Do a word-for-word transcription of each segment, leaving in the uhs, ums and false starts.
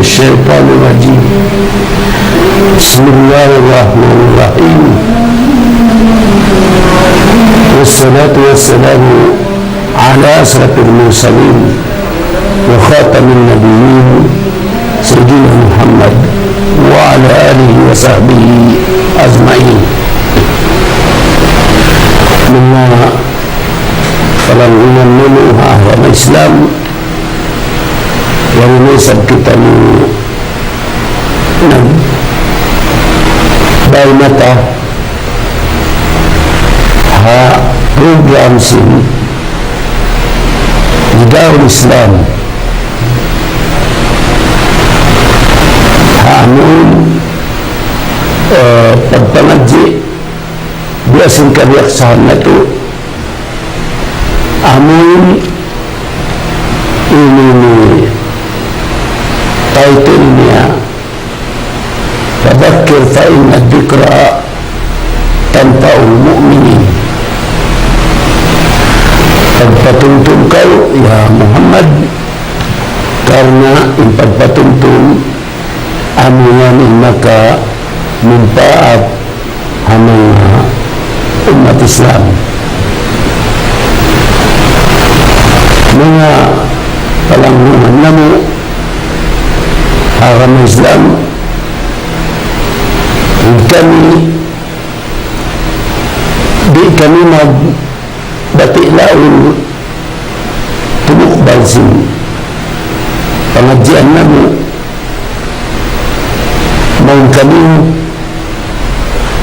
الشيطان الرجيم. بسم الله الرحمن الرحيم. والصلاة والسلام على أشرف المرسلين وخاتم النبيين سيدنا محمد وعلى آله وصحبه أجمعين. Manga palanggungan namu' ha agama Islam, yari na isab kitaniyu nagbay mata ha program sin Nidaul Islam. Ha amun, eh, pagpangadji' biya' sin kabiyaksahan natu', amun ini, ini title niya, فذكر فإن الذكرى تنفع المؤمنين. Pagpatumtum kaw, ya Muhammad, karna' in pagpatumtum amu yan in makamumpaat ha manga ummat Islam. Manga palanggungan namu' ha agama Islam, kami, di' kami magbati' laung tumukbal sin pangadjian namu', mawn kami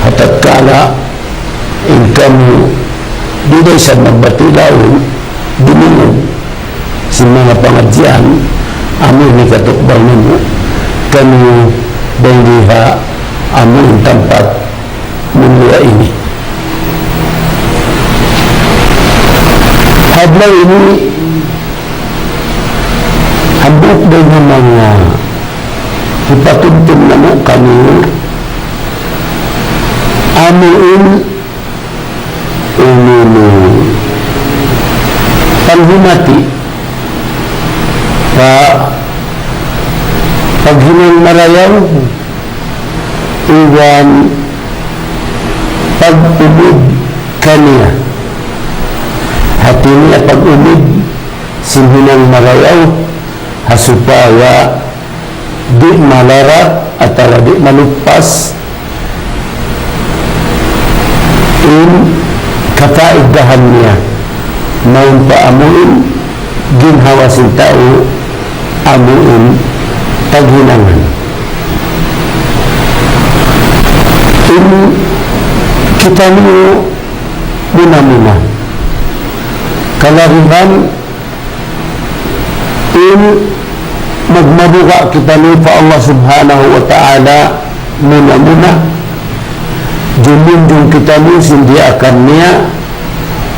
ha tatkala in kamu di' da isab magbati' laung dumungug sin manga pangadjian, amu in hikatukbal namu' kaniyu dayn di ha amu in tampat mulia ini. Ha adlaw ini, hambuuk dayn ha manga hipatumtum namu' kaniyu, amu in umunu panghumati pa paghinang marayaw iban pag-umid kaniya. Hati niya pag-umid sin hinang marayaw, ha supaya di' malarak atawa di' maluppas in kapaidahan niya, mawn pa amu in ginhawa sin tau amu in taghinangan. In kitaniyu muna-muna, kalarihan in magmabuga' kitaniyu pa Allah Subhanahu wa Ta'ala muna-muna. Jumunjung kitaniyu sin diyaakan niya,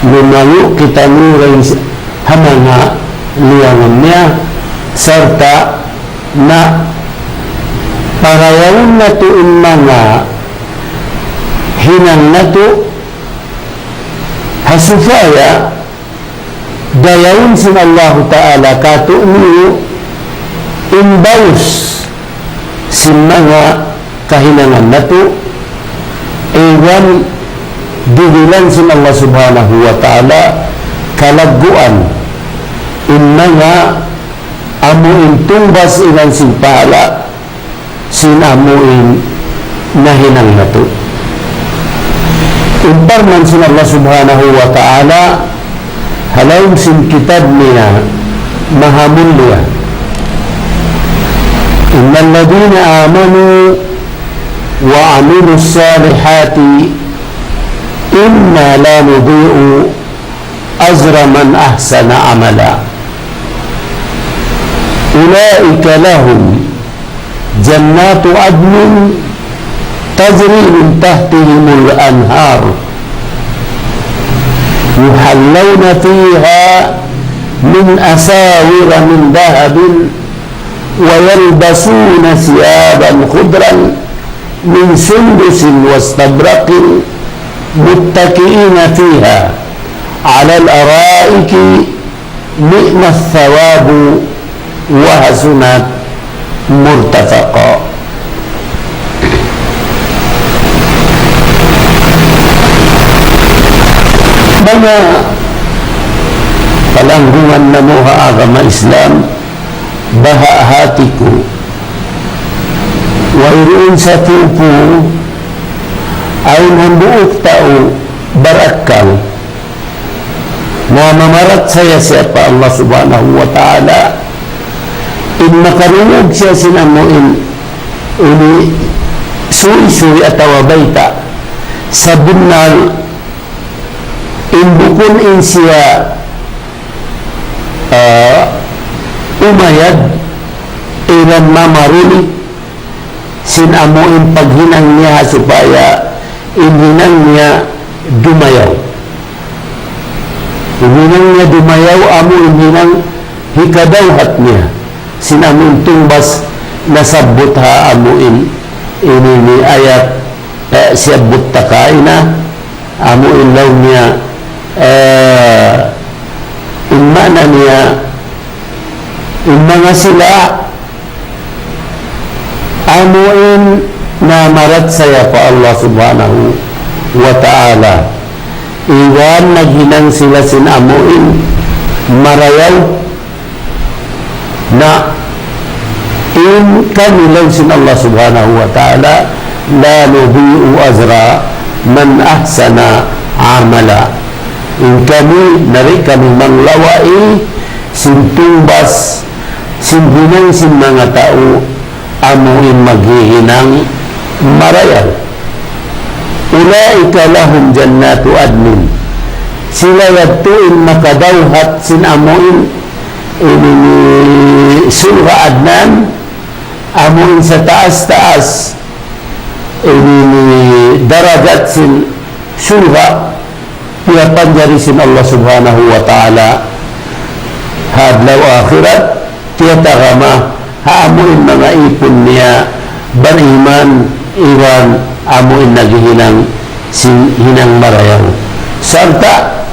lumayu' kitaniyu dayn ha manga liyangan niya, sarta' na parayawun natu' in manga hinang natu', ha supaya dayawun sin Allahu Ta'ala kātu'niyu in baus sin manga kahinangan natu', iban dihilan sin Allah Subhanahu wa Ta'ala kalagguan in manga amu in tungbas iban sin pahala' sin amu in nahinang natu'. In parman sin Allah Subhanahu wa Ta'ala, ha lawm sin kitab niya mahamulliya, إن الذين آمنوا وعملوا الصالحات إنا لا نضيع أجر من أحسن عملا. أولئك لهم جنات عدن تجري من تحتهم الأنهار يحلون فيها من أساور من ذهب ويلبسون ثيابا خضرا من سندس واستبرق متكئين فيها على الأرائك نعم الثواب وحسنت مرتفقا. Manga palanggungan namu' ha agama Islam, baha' hati ku, wayruun satupu awn hambuuk tau barakkal na mamarachaya siya pa Allah Subhanahu wa Ta'ala, in makarungug siya sin amu in ini suysuy atawa bayta', sabunnal in bukun in siya, ah, umayad iban mamaruli sin amu in paghinang niya ha supaya in hinang niya dumayaw. In hinang niya dumayaw, amu in hinang hikadawhat niya sin amu in tungbas nasabbut ha amu in ini ini ayat, eh, siyabbut ta kaina, amu in laung niya, eh, in maana niya, in manga sila amu in namarachaya pa Allah Subhanahu wa Ta'ala, iban naghinang sila sin amu in marayaw, na in kami laung sin Allah Subhanahu wa Ta'ala, لا نضيع أجر من أحسن عملا. In kami, di' kami manglawai sin tungbas, sin hinang sin manga tau amu in maghihinang marayaw. أولئك لهم جنات عدن. Sila yadtu in makadawhat sin amu in ini ini surga' Adnan, amu in sataas-taas ini ini darajat sin surga', piyapanjari sin Allah Subhanahu wa Ta'ala ha adlaw akhirat, tiyatagama ha amu in manga ipun niya bariman iban amu in naghihinang sin hinang marayaw. Sarta'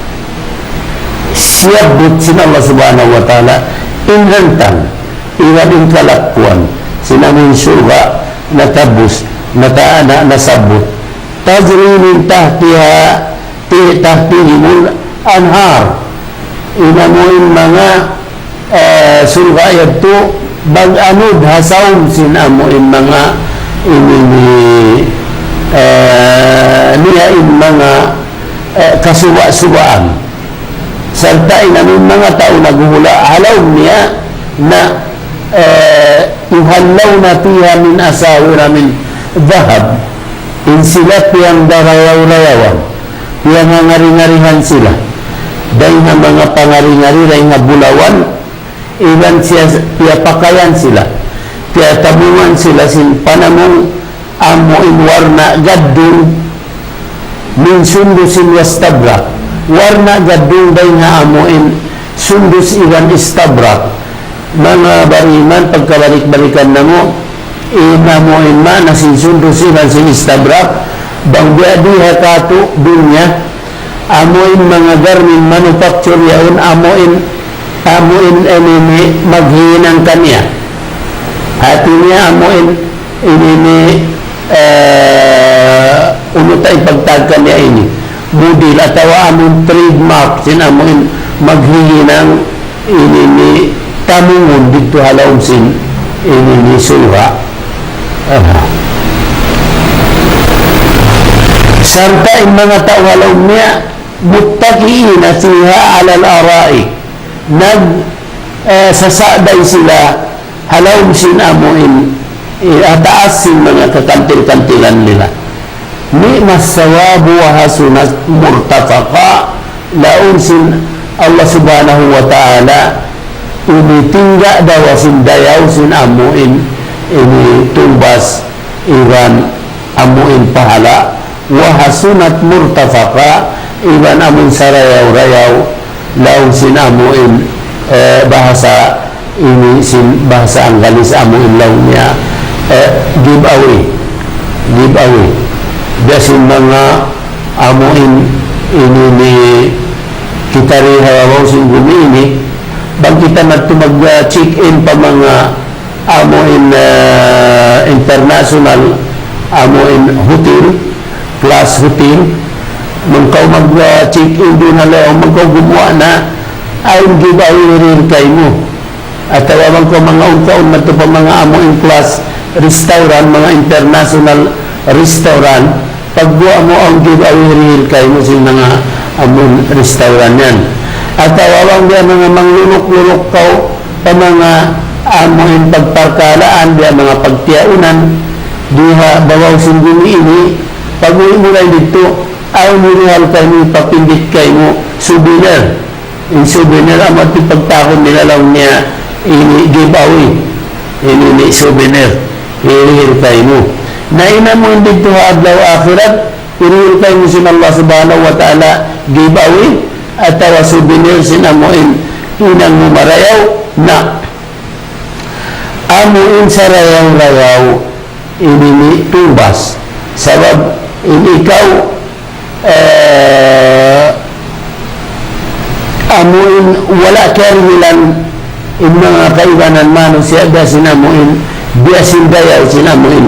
siyabbut sin Allah Subhanahu wa Ta'ala in hantang iban in kalakuan sin amu in surga' natabus, nata-, na-, nasabbut. تجري من تحتها، تحتهم الأنهار. In amu in manga, eh, surga' yadtu, mag-anud ha saum sin amu in manga ini ini, eh, niya in manga, eh, kasuba'-subaan. Sarta' in amu in manga tau naghuhula' ha lawm niya na, eh, يحلون فيها من أساور من ذهب. In sila piyangdarayaw-rayawan, piyangangari-ngarihan sila dayn ha manga pangari-ngari, dayn ha bulawan, iban siya piyapakayan sila, piyatamungan sila sin panamung amu in warna' gaddung, من سندس واستبرق. Warna' gaddung dayn ha amu in sundus iban istabrak. Manga bariman, pagkabalik-balikan namu', in amu in maana sin sundus iban sin istabrak, bang biya' di ha katu' dunya, amu in manga garment manufacture yaun, amu in, amu in, ini, ini, maghinang kaniya. Hati niya amu in, ini, ini, eh, unu ta ipagtag kaniya ini, model atawa amu in trademark sin amu in maghihinang ini ini tamungun didtu ha lawm sin ini ini surga'. Aha. Sarta' in manga tau ha lawm niya, متكئين فيها على الأرائك. Nag, eh, sasa'day sila ha lawm sin amu in, eh, ha taas sin manga kakantil-kantilan nila. نعم الثواب وحسنت مرتفقا. Laung sin Allah Subhanahu wa Ta'ala, ini tingga' dawa sin dayaw sin amu in, ini tungbas iban amu in pahala', وحسنت مرتفقا, iban amu in sarayaw-rayaw, laung sin amu in, eh, bahasa ini sin bahasa Anggalis amu in laung niya, eh, give away. Give away. Biya' sin manga amu in ini ini kita di ha babaw sin gumi ini, bang kita madtu mag, ah, check in pa manga amu in, ah, international, amu in hotel, class hotel, bang kaw mag, ah, check-in duun ha laum, bang kaw gumuwa' na, awn giveaway hirihil kaymu. Atawa bang kaw manga unkaun madtu pa manga amu in class restaurant, manga international restaurant, pagguwa' mu awn giveaway hirihil kaymu sin manga amu in restaurant yan. Atawa bang biya' manga mangluluk-luluk kaw pa manga amu in pagparkalaan, biya' manga pagtiyaunan, di ha babaw sin gumi ini, pag-uwi' mu dayn didtu, awn hirihil kaymu, papindit kaymu, souvenir. In souvenir amu in pagtawagun nila laung niya ini giveaway. Ini, ini souvenir. Hirihil kaymu. Na in amu in didtu ha adlaw akhirat, hirihil kaymu sin Allah Subhanahu wa Ta'ala giveaway atawa souvenir sin amu in hinang mu marayaw na amu in sarayaw-rayaw ini ini tungbas. Sabab in ikaw, eh, amu in wala' kiyarihilan in manga kaibanan manusiya' biya' sin amu in, biya' sin dayaw sin amu in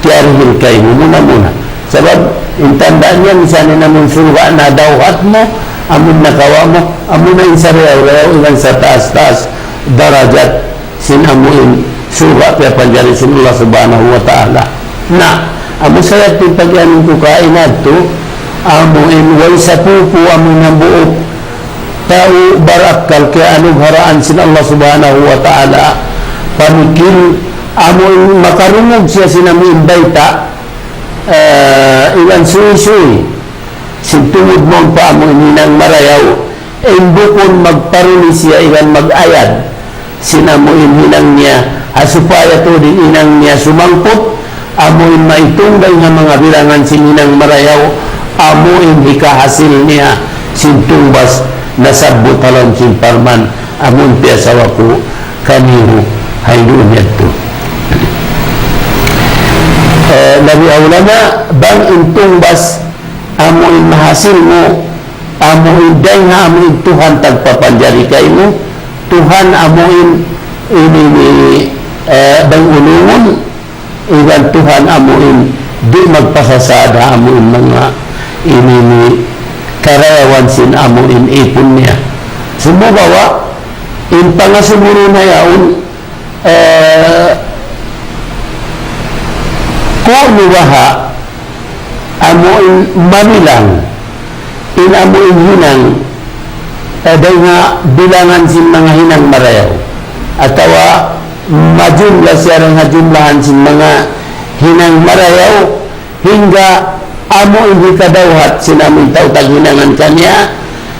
kiyarihil kaymu muna-muna. Sabab in tanda' niya misan in amu in surga' na dawhat mu, amu in nakawa' mu, amu na in sarayaw-rayaw iban sataas-taas darajat sin amu in surga' piyapanjari sin Allah Subhanahu wa Ta'ala. Na, amu sa yadtu in pag-iyanun ku kaina yadtu, amu in way sapupu amu in hambuuk tau barakkal kiyaanugharaan sin Allah Subhanahu wa Ta'ala pamikil, amu in makarungug siya sin amu in bayta', eh, iban suysuy sin tungud mawn pa amu in hinang marayaw, in bukun magparuli siya iban mag-ayad sin amu in hinang niya, ha supaya tuud in hinang niya sumangput, amu in maitung dayn ha manga bilangan sin hinang marayaw, amu in hikahasil niya sin tungbas nasabbut ha lawm sin parman, amu in piyasawa ku kaniyu ha dunya yadtu. Eh, labi awla na bang in tungbas amu in mahasil mu, amu in dayn ha amu in Tuhan tagpapanjari kaymu, Tuhan amu in ini, ini, eh, bang ulungun, iban Tuhan amu in di' magpasasad ha amu in manga ini, ini karayawan sin amu in ipun niya. Sumagawa', in pangasubu niya yaun, eh, kunu' baha' amu in mabilang in amu in hinang, eh, dayn ha bilangan sin manga hinang marayaw, atawa majumla siya dayn ha jumlahan sin manga hinang marayaw, hangga amu in hikadawhat sin amu in tau taghinangan kaniya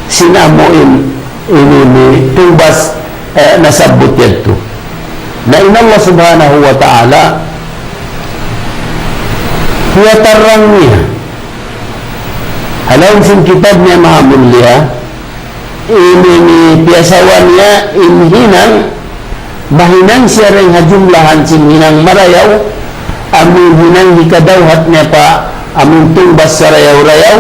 sin amu in ini, ini tungbas, eh, nasabbut yadtu. Na in Allah Subhanahu wa Ta'ala, hiyatarrang niya ha lawm sin kitab niya mahamulliya, ini, ini piyasawa niya in hinang, mahinang siya dayn ha jumlahan sin hinang marayaw, amu in hinang hikadawhat niya pa amu in tungbas sarayaw-rayaw,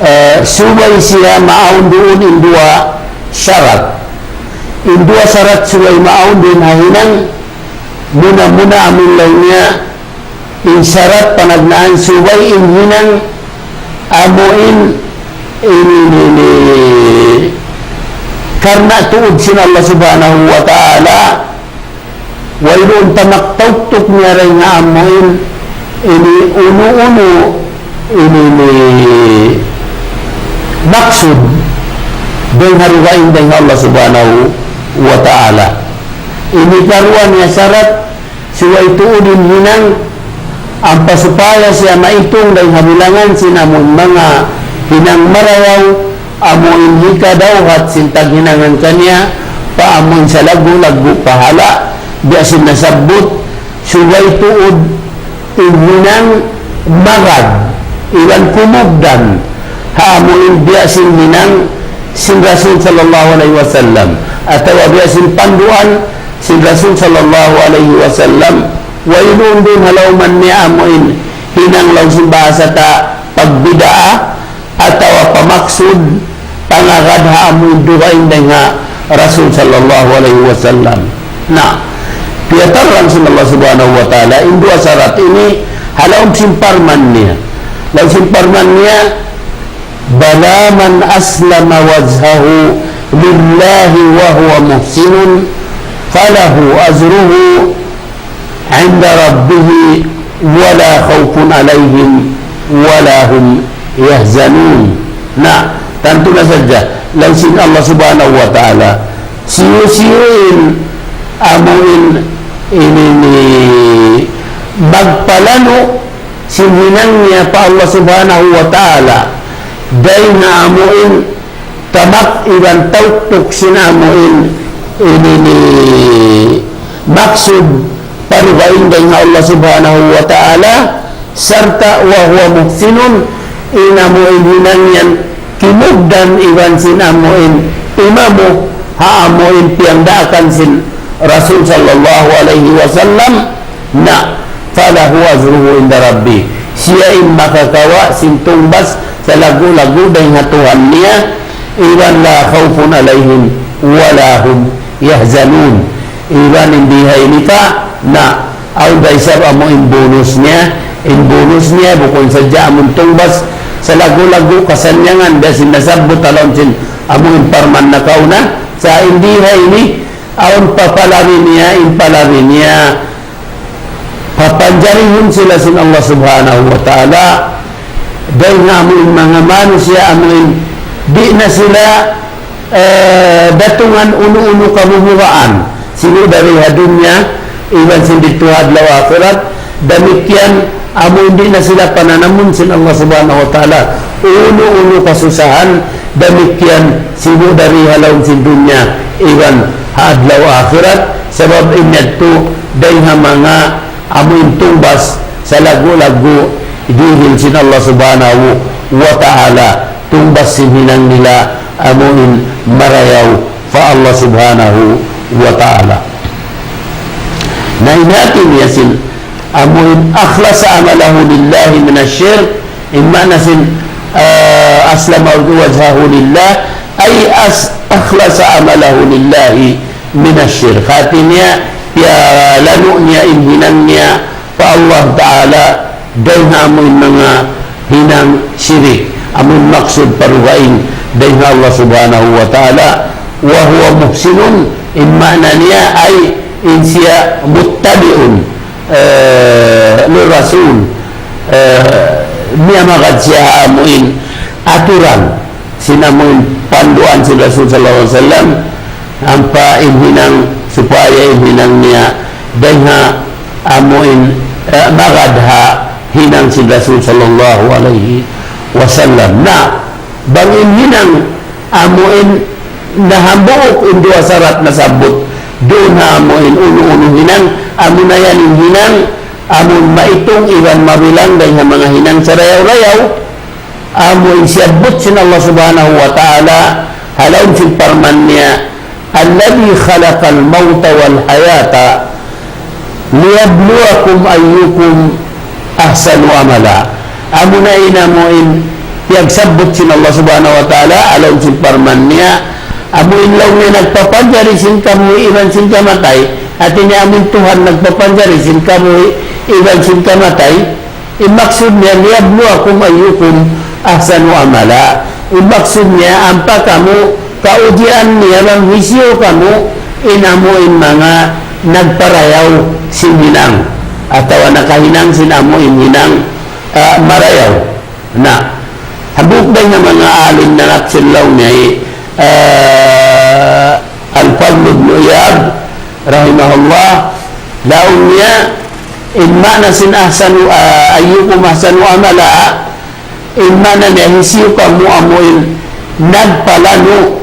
eh, subay siya maawn duun in duwa sarat. In duwa sarat subay maawn duun ha hinang, muna-muna amu in laung niya, in sarat panagnaan subay in hinang amu in ini, ini, ini karna' tuud sin Allah Subhanahu wa Ta'ala, wayruun tamak tauktuk niya dayn ha amu in ini unu-unu ini, ini maksud dayn ha dugaing dayn ha Allah Subhanahu wa Ta'ala. Ini karuwa niya sarat, subay tuud in hinang, ampa supaya siya maitung dayn ha bilangan sin amun manga hinang marayaw, amu in hikadawhat sin taghinangan kaniya, pa amu in salaggu'-laggu' pahala', biya' sin nasabbut, subay tuud in hinang magad, iban kumugdan, ha amu in biya' sin hinang sin Rasul sallallahu alayhi wasallam, atawa biya' sin panduan sin Rasul sallallahu alayhi wasallam, wayruun duun ha lawman niya amu in hinang laung sin bahasa ta pagbidaa, atawa pamaksud, pangagad ha amu in dugaing dayn ha Rasul sallallahu alayhi wasallam. Na, Piyatarrang sin Allah Subhanahu wa Ta'ala in duwa sarat ini ha lawm sin parman niya. Laung sin parman niya, بلى من أسلم وجهه لله وهو محسن فله أجره عند ربه ولا خوف عليهم ولا هم يحزنون. Na, tantu na sadja, laung sin Allah Subhanahu wa Ta'ala, hisiyu-siyu in amu in ini ini magpalanu' sin hinang niya pa Allah Subhanahu wa Ta'ala, dayn ha amu in tamak iban tawpuk sin amu in ini ini maksud parugaing dayn ha Allah Subhanahu wa Ta'ala, sarta' وهو محسن, in amu in hinang yan kimugdan iban sin amu in imamu ha amu in piyagdaakan sin Rasul sallallahu alayhi wasallam, na فله أجره عند ربه. Siya in makakawa' sin tungbas salaggu'-laggu' dayn ha Tuhan niya, iban لا خوف عليهم ولا هم يحزنون. Iban in di ha ini pa, na awn da isab amu in bonus niya, in bonus niya bukun sadja amu in tungbas salaggu'-laggu' kasannyangan biya' sin nasabbut ha lawm sin amu in parman nakauna, sa' in di ha ini, awn pa palabi niya, in palabi niya, papanjarihun sila sin Allah Subhanahu wa Ta'ala, dayn ha amu in manga manusiya' amu in di' na sila, eh, datungan unu-unu kabubugaan, sibu' dari ha dunya, iban sin didtu ha adlaw akhirat, damikkiyan amu in di' na sila pananamun sin Allah Subhanahu wa Ta'ala unu-unu kasusahan, damikkiyan sibu' dari ha lawm sin dunya iban ha adlaw akhirat, sabab in yadtu dayn ha manga amu in tungbas salaggu'-laggu' dihil sin Allah Subhanahu wa Ta'ala, tungbas sin hinang nila amu in marayaw pa Allah Subhanahu wa Ta'ala. Na in hati niya sin amu in أخلص عمله لله من الشرك, in maana sin, ah, أسلم وجهه لله, أي أس-, أخلص عمله لله من الشرك. Hati niya, piyalanu' niya in hinang niya pa Allah Ta'ala dayn ha amu in manga hinang shirik, amu in maksud parugaing dayn ha Allah Subhanahu wa Ta'ala. وهو محسن, in maana niya ay in siya متبع, eh, للرسول, eh, miyamagad siya ha amu in aturan sin amu in panduan sin Rasul sallallahu alayhi wasallam, ampa in hinang supaya in hinang niya dayn ha amu in, eh, magad ha hinang sin Rasul sallallahu alayhi wasallam. Na, bang in hinang amu in nahambuuk in duwa sarat nasabbut, duun ha amu in unu-unu hinang, amu na yan in hinang amu in maitung iban mabilang dayn ha manga hinang sarayaw-rayaw, amu in siyabbut sin Allah Subhanahu wa Ta'ala ha lawm sin parman niya, الذي خلق الموت والحياة ليبلوكم أيكم أحسن عملا. Amu na in amu in piyagsabbut sin Allah Subhanahu wa Ta'ala ha lawm sin parman niya, amu in laung niya nagpapanjari sin kabuhi' iban sin kamatay, hati niya amu in Tuhan nagpapanjari sin kabuhi' iban sin kamatay, in maksud niya, ليبلوكم أيكم أحسن عملا. In maksud niya, ampa kamu, kaujian niya bang hisiyu kamu in amu in manga nagparayaw sin hinang, atawa nakahinang sin amu in hinang, ah, marayaw. Na, hambuuk dayn ha manga alim nanapsil laung niya, ah, Al-Fadl ibn Iyad, rahimahullah, laung niya, in maana sin ahsanu, ah, ayyukum ahsanu amala, in maana niya hisiyu kamu amu in nagpalanu,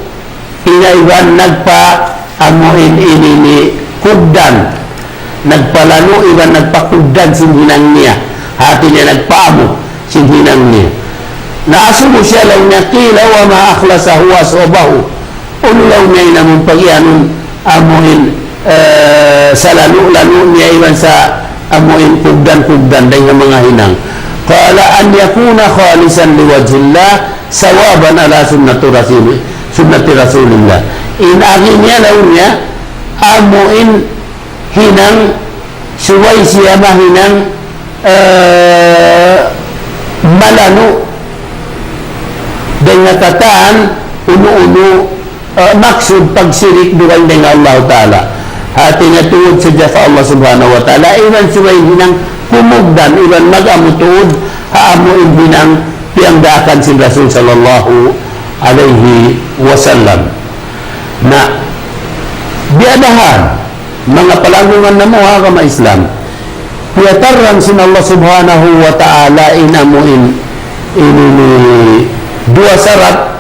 iban nagpa, amu in ini ini kugdan, nagpalanu iban nagpakugdan sin hinang niya, hati niya nagpaamu sin hinang niya. Na asubu siya laung niya, قيل وما أخلصه وأصابه. Unu laung niya in amu in pagiyanun, amu in, eh, salanu-lanu niya iban sa amu in kugdan-kugdan dayn ha manga hinang. قال أن يكون خالصا لوجه الله ثوابا على سنة رسول، سنة رسول الله. In agi niya laung niya, amu in hinang, subay siya mahinang, eh, malanu' dayn ha katan unu-unu, eh, maksud pagsirik dugaing dayn ha Allah Ta'ala. Hati niya tungud sadja pa Allah Subhanahu wa Ta'ala, iban subay hinang kumugdan, iban mag-amu tuud ha amu in hinang piyangdaakan sin Rasul sallallahu alayhi wasallam. Na, biya' da yan, manga palanggungan namu' ha agama Islam, piyatarrang sin Allah Subhanahu wa Ta'ala in amu in, in, in duwa sarat,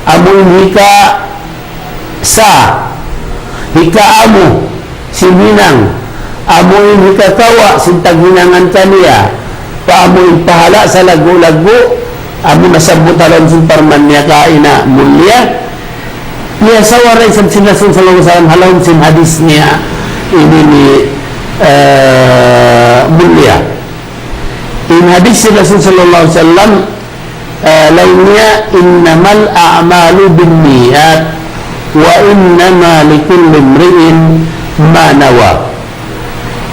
amu in hika sa, hika amu sin hinang, amu in hika kawa' sin taghinangan kaniya, pa amu in pahala' salaggu'-laggu', amu nasabbut ha lawm sin parman niya kaina mulia, niya sawara isab sin Rasul sallallahu alayhi wasallam ha lawm sin hadis niya ini ni, eh, mulia. In hadis sin Rasul sallallahu alayhi wasallam, eh, laung niya, إنما الأعمال بالنيات وإنما لكل امرئ ما نوى.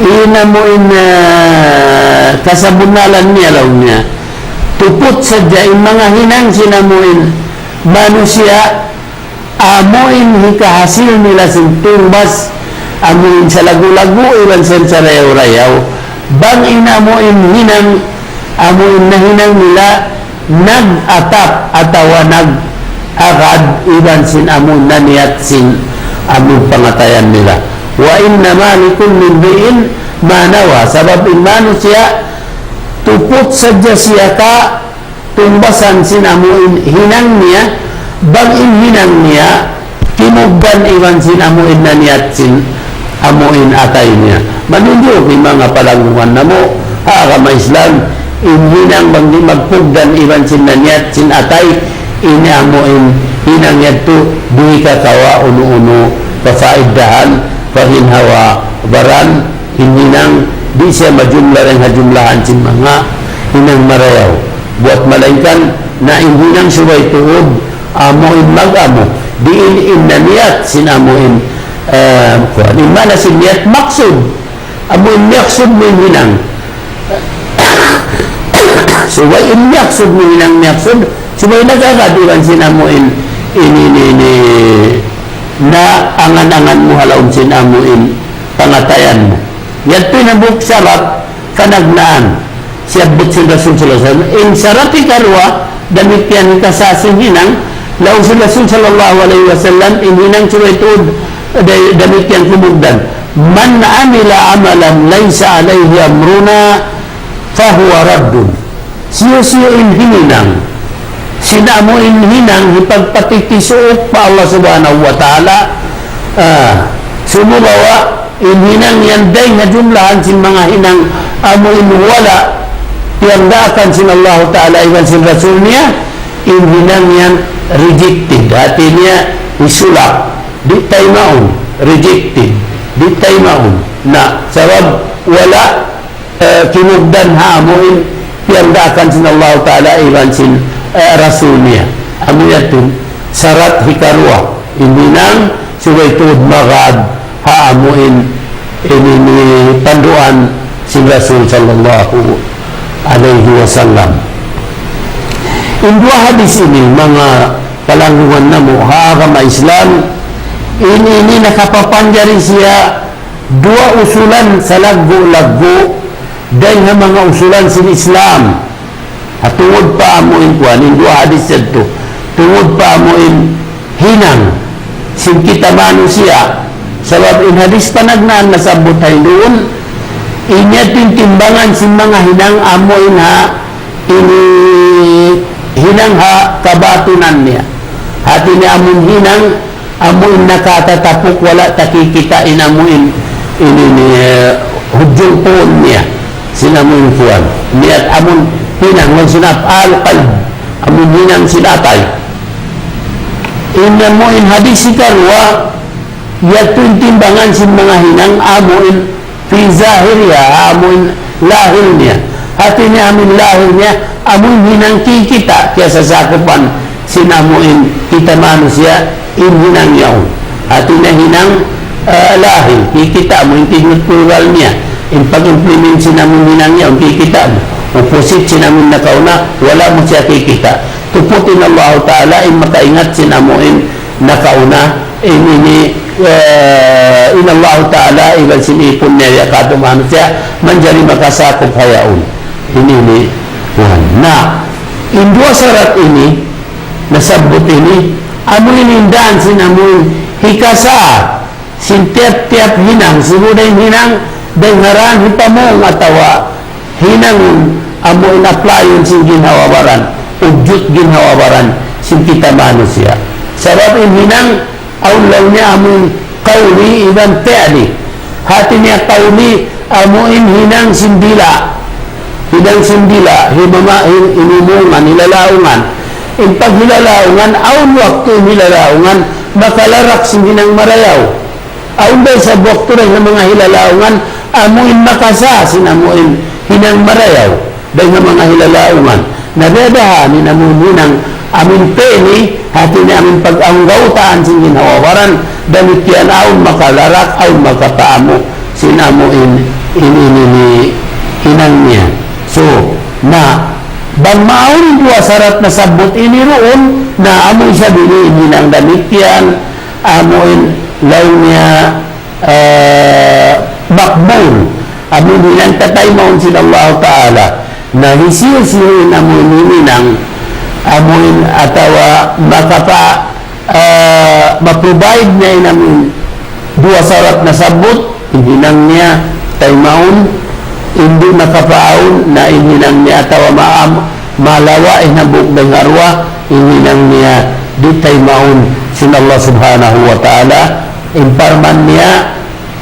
In amu in, eh, kasabunnalan niya laung niya, tuput sadja in manga hinang sin amu in manusiya', amu in hikahasil nila sin tungbas, amu in salaggu'-laggu' iban sin sarayaw-rayaw. Bang in amu in hinang, amu in nahinang nila, nag-atap atawa nag-agad iban sin amu in naniyat sin amu in pangatayan nila. وإنما لكل امرئ ما نوى. Sabab in manusiya', tuput sadja siya ka tungbasan sin amu in hinang niya, bang in hinang niya, timugdan iban sin amu in naniyat sin amu in atay niya. Manunjuk in manga palanggungan namu' ha agama Islam, in hinang bang di' magpugdan iban sin naniyat sin atay, in amu in hinang yadtu di' kakawa' unu-unu kapaidahan, paginhawa-baran, in hinang di' siya majumla dayn ha jumlahan sin manga hinang marayaw. Buwat malaingkan na in hinang subay tuud, amu in mag-amu, di' in, in naniyat sin amu in, eh, kuwan. In maana sin niyat maksud, amu in maksud mu in hinang. Subay in maksud mu in hinang maksud, subay nag-agad iban sin amu in, in, in, in, in, na angan-angan mu ha lawm sin amu in pangatayan mu. Yadtu in hambuuk sarat panagnaan. Siyabbut sin Rasul sallallahu alayhi wasallam. In sarat hikaruwa, damikkiyan hikasa sin hinang, laung sin Rasul sallallahu alayhi wasallam, in hinang subay tuud, da-, damikkiyan kumugdan. من عمل عملا ليس عليه أمرنا فهو رد. Hisiyu-siyu in himinang sin amu in hinang hipagpatitisuuk pa Allah Subhanahu wa Ta'ala, ah, sumagawa' in hinang yan dayn ha jumlahan sin manga hinang amu in wala' piyangdaakan sin Allah Ta'ala iban sin Rasul niya, in hinang yan rejected. Hati niya hisulak, di' taymaun, rejected, di' taymaun. Na, sabab wala' eh, kimugdan ha amu in piyangdaakan sin Allah Ta'ala iban sin, eh, Rasul niya. Amu yadtu sarat hikaruwa, in hinang subay tuud magad ha amu in, in, in panduan sin Rasul sallallahu alayhi wasallam. In duwa hadis ini, manga palanggungan namu' ha agama Islam, in ini nakapapanjari siya duwa usulan salaggu'-laggu' dayn ha manga usulan sin Islam. Ha tungud pa amu in kuwan, in duwa hadis yadtu. Tungud pa amu in hinang sin kita manusiya'. Sabab in hadis panagnaan nasabbut ha duun, in yadtu in timbangan sin manga hinang amu in ha, ini hinang ha kabatinan niya. Hati niya amu in hinang amu in nakatatapuk, wala' ta kikita' in amu in, in, in, eh, hujung puun niya. Sin amu in kuwan. Niyat amu in hinang, laung sin af'al qalb. Amu in hinang sin atay. In amu in hadis hikaruwa, yadtu in timbangan sin manga hinang amu in في ظاهرها, amu in lahil niya. Hati niya amu in lahil niya, amu in hinang kikita', kiyasasakupan sin amu in kita manusiya', in hinang yaun. Hati niya hinang ah, lahil, kikita' mu in kidnut plural niya. In pag-implement sin amun hinang niya, in kikita' mu. Opposite sin amun nakauna, wala' mu siya kikita'. Tuput in Allahu Ta'ala, in makaingat sin amu in nakauna, in ini, eh, in Allahu Ta'ala, iban sin ipun niya, ya katu' manusiya', manjari makasakup ha yaun. Ini, ini, yan. Na, in duwa sarat ini, nasabbut ini, amu in hindan sin amu in hikasa, sin tiyap-tiyap hinang, sibu' da in hinang, dayn ha dān hipamung atawa hinangun amu in applyun sin ginhawa-baran, ujud ginhawa-baran sin kita manusiya'. Sabab in hinang, awn laung niya amu in qawli iban fi'li. Hāti niya qawli, amu in hinang sin dila'. Hinang sin dila', himama-, hin-, hinumungan, hilalaungan. In paghilalaungan, awn waktu in hilalaungan, makalarak sin hinang marayaw. Awn da isab waktu dayn ha manga hilalaungan, amu in makasa sin amu in hinang marayaw, dayn ha manga hilalaungan. Na biya' da ha ini amu in hinang, amu in peni, hāti niya amu in pag-anggawtaan sin ginhawa-baran, damikkiyan awn makalarak, awn makapaamu, sin amu in, in, in, in, hinang niya. So, na, bang maawn duwa sarat nasabbut ini duun, na amu isab ini in hinang damikkiyan, amu in laung niya, eh, makbul. Amu in hinang tataymaun sin Allah Ta'ala. Na hisiyu-siyu in amu in hinang, amu in atawa makapa-, eh, ma-provide niya in amu in duwa sarat nasabbut, in hinang niya taymaun, in di' makapaawn, na in hinang niya atawa maam-, malawa' in hambuuk dayn ha duwa, in hinang niya di' taymaun sin Allah Subhanahu wa Ta'ala, in parman niya,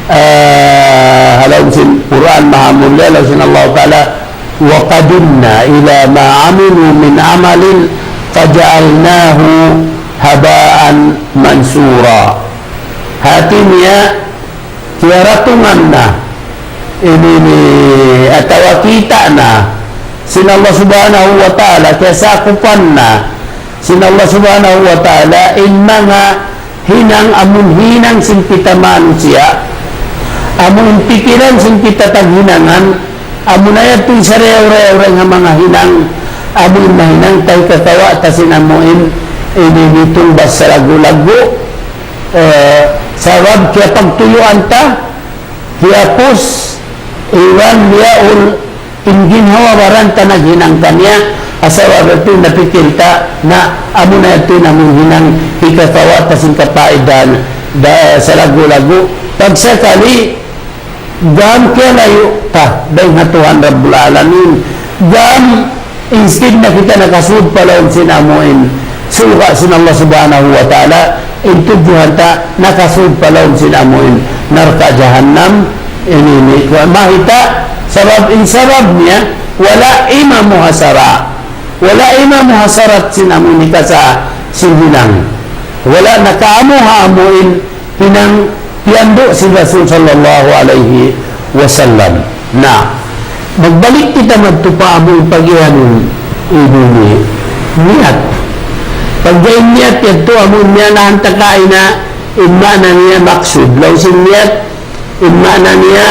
ah, ha lawm sin Qur'an Mahamulliya, laung sin Allah Ta'ala, وقدمنا إلى ما عملوا من عمل فجعلناه هباء منثورا. Hāti niya, kiyaratungan na, ini, ini, atawa kita' na, sin Allah Subhanahu wa Ta'ala, kiyasakupan na, sin Allah Subhanahu wa Ta'ala, in manga hinang amun hinang sin kita manusiya', amun pikilan sin kita taghinangan, amun ayat tu sarayaw-rayaw dayn ha manga hinang, amun mahinang ta hikakawa' ta sin amu in, ini, ini tungbas salaggu'-laggu', eh, sabab kiyapagtuyuan ta, kiyapus, iban liyaul, in ginhawa-baran ta naghinang kaniya, asal waktu napikil ta na amu na yadtu in amun hinang hikakawa' ta sin kapaidahan da salaggu'-laggu'. Pagsakali, gam kiyalayu' ta dayn ha Tuhan Rabbul Alamin. Gam instead na kita nakasud pa lawm sin amu in surga' sin Allah Subhanahu wa Ta'ala, in tudjuhan ta nakasud pa lawm sin amu in narka' jahannam. Ini, ini, kuwan, mahita', sabab, in sabab niya, wala' imamu ha sara'. Wala' imamu ha sarat sin amu in hikasa sin hinang. Wala' nakaamu ha amu in hinang piyandu' sin Rasul sallallahu alayhi wasallam. Na, magbalik kita madtu pa amu in pagiyanun ini niyat. Pagga in niyat yadtu amu in niyanahan ta kaina, in maana niya maksud. Laung sin niyat, in maana niya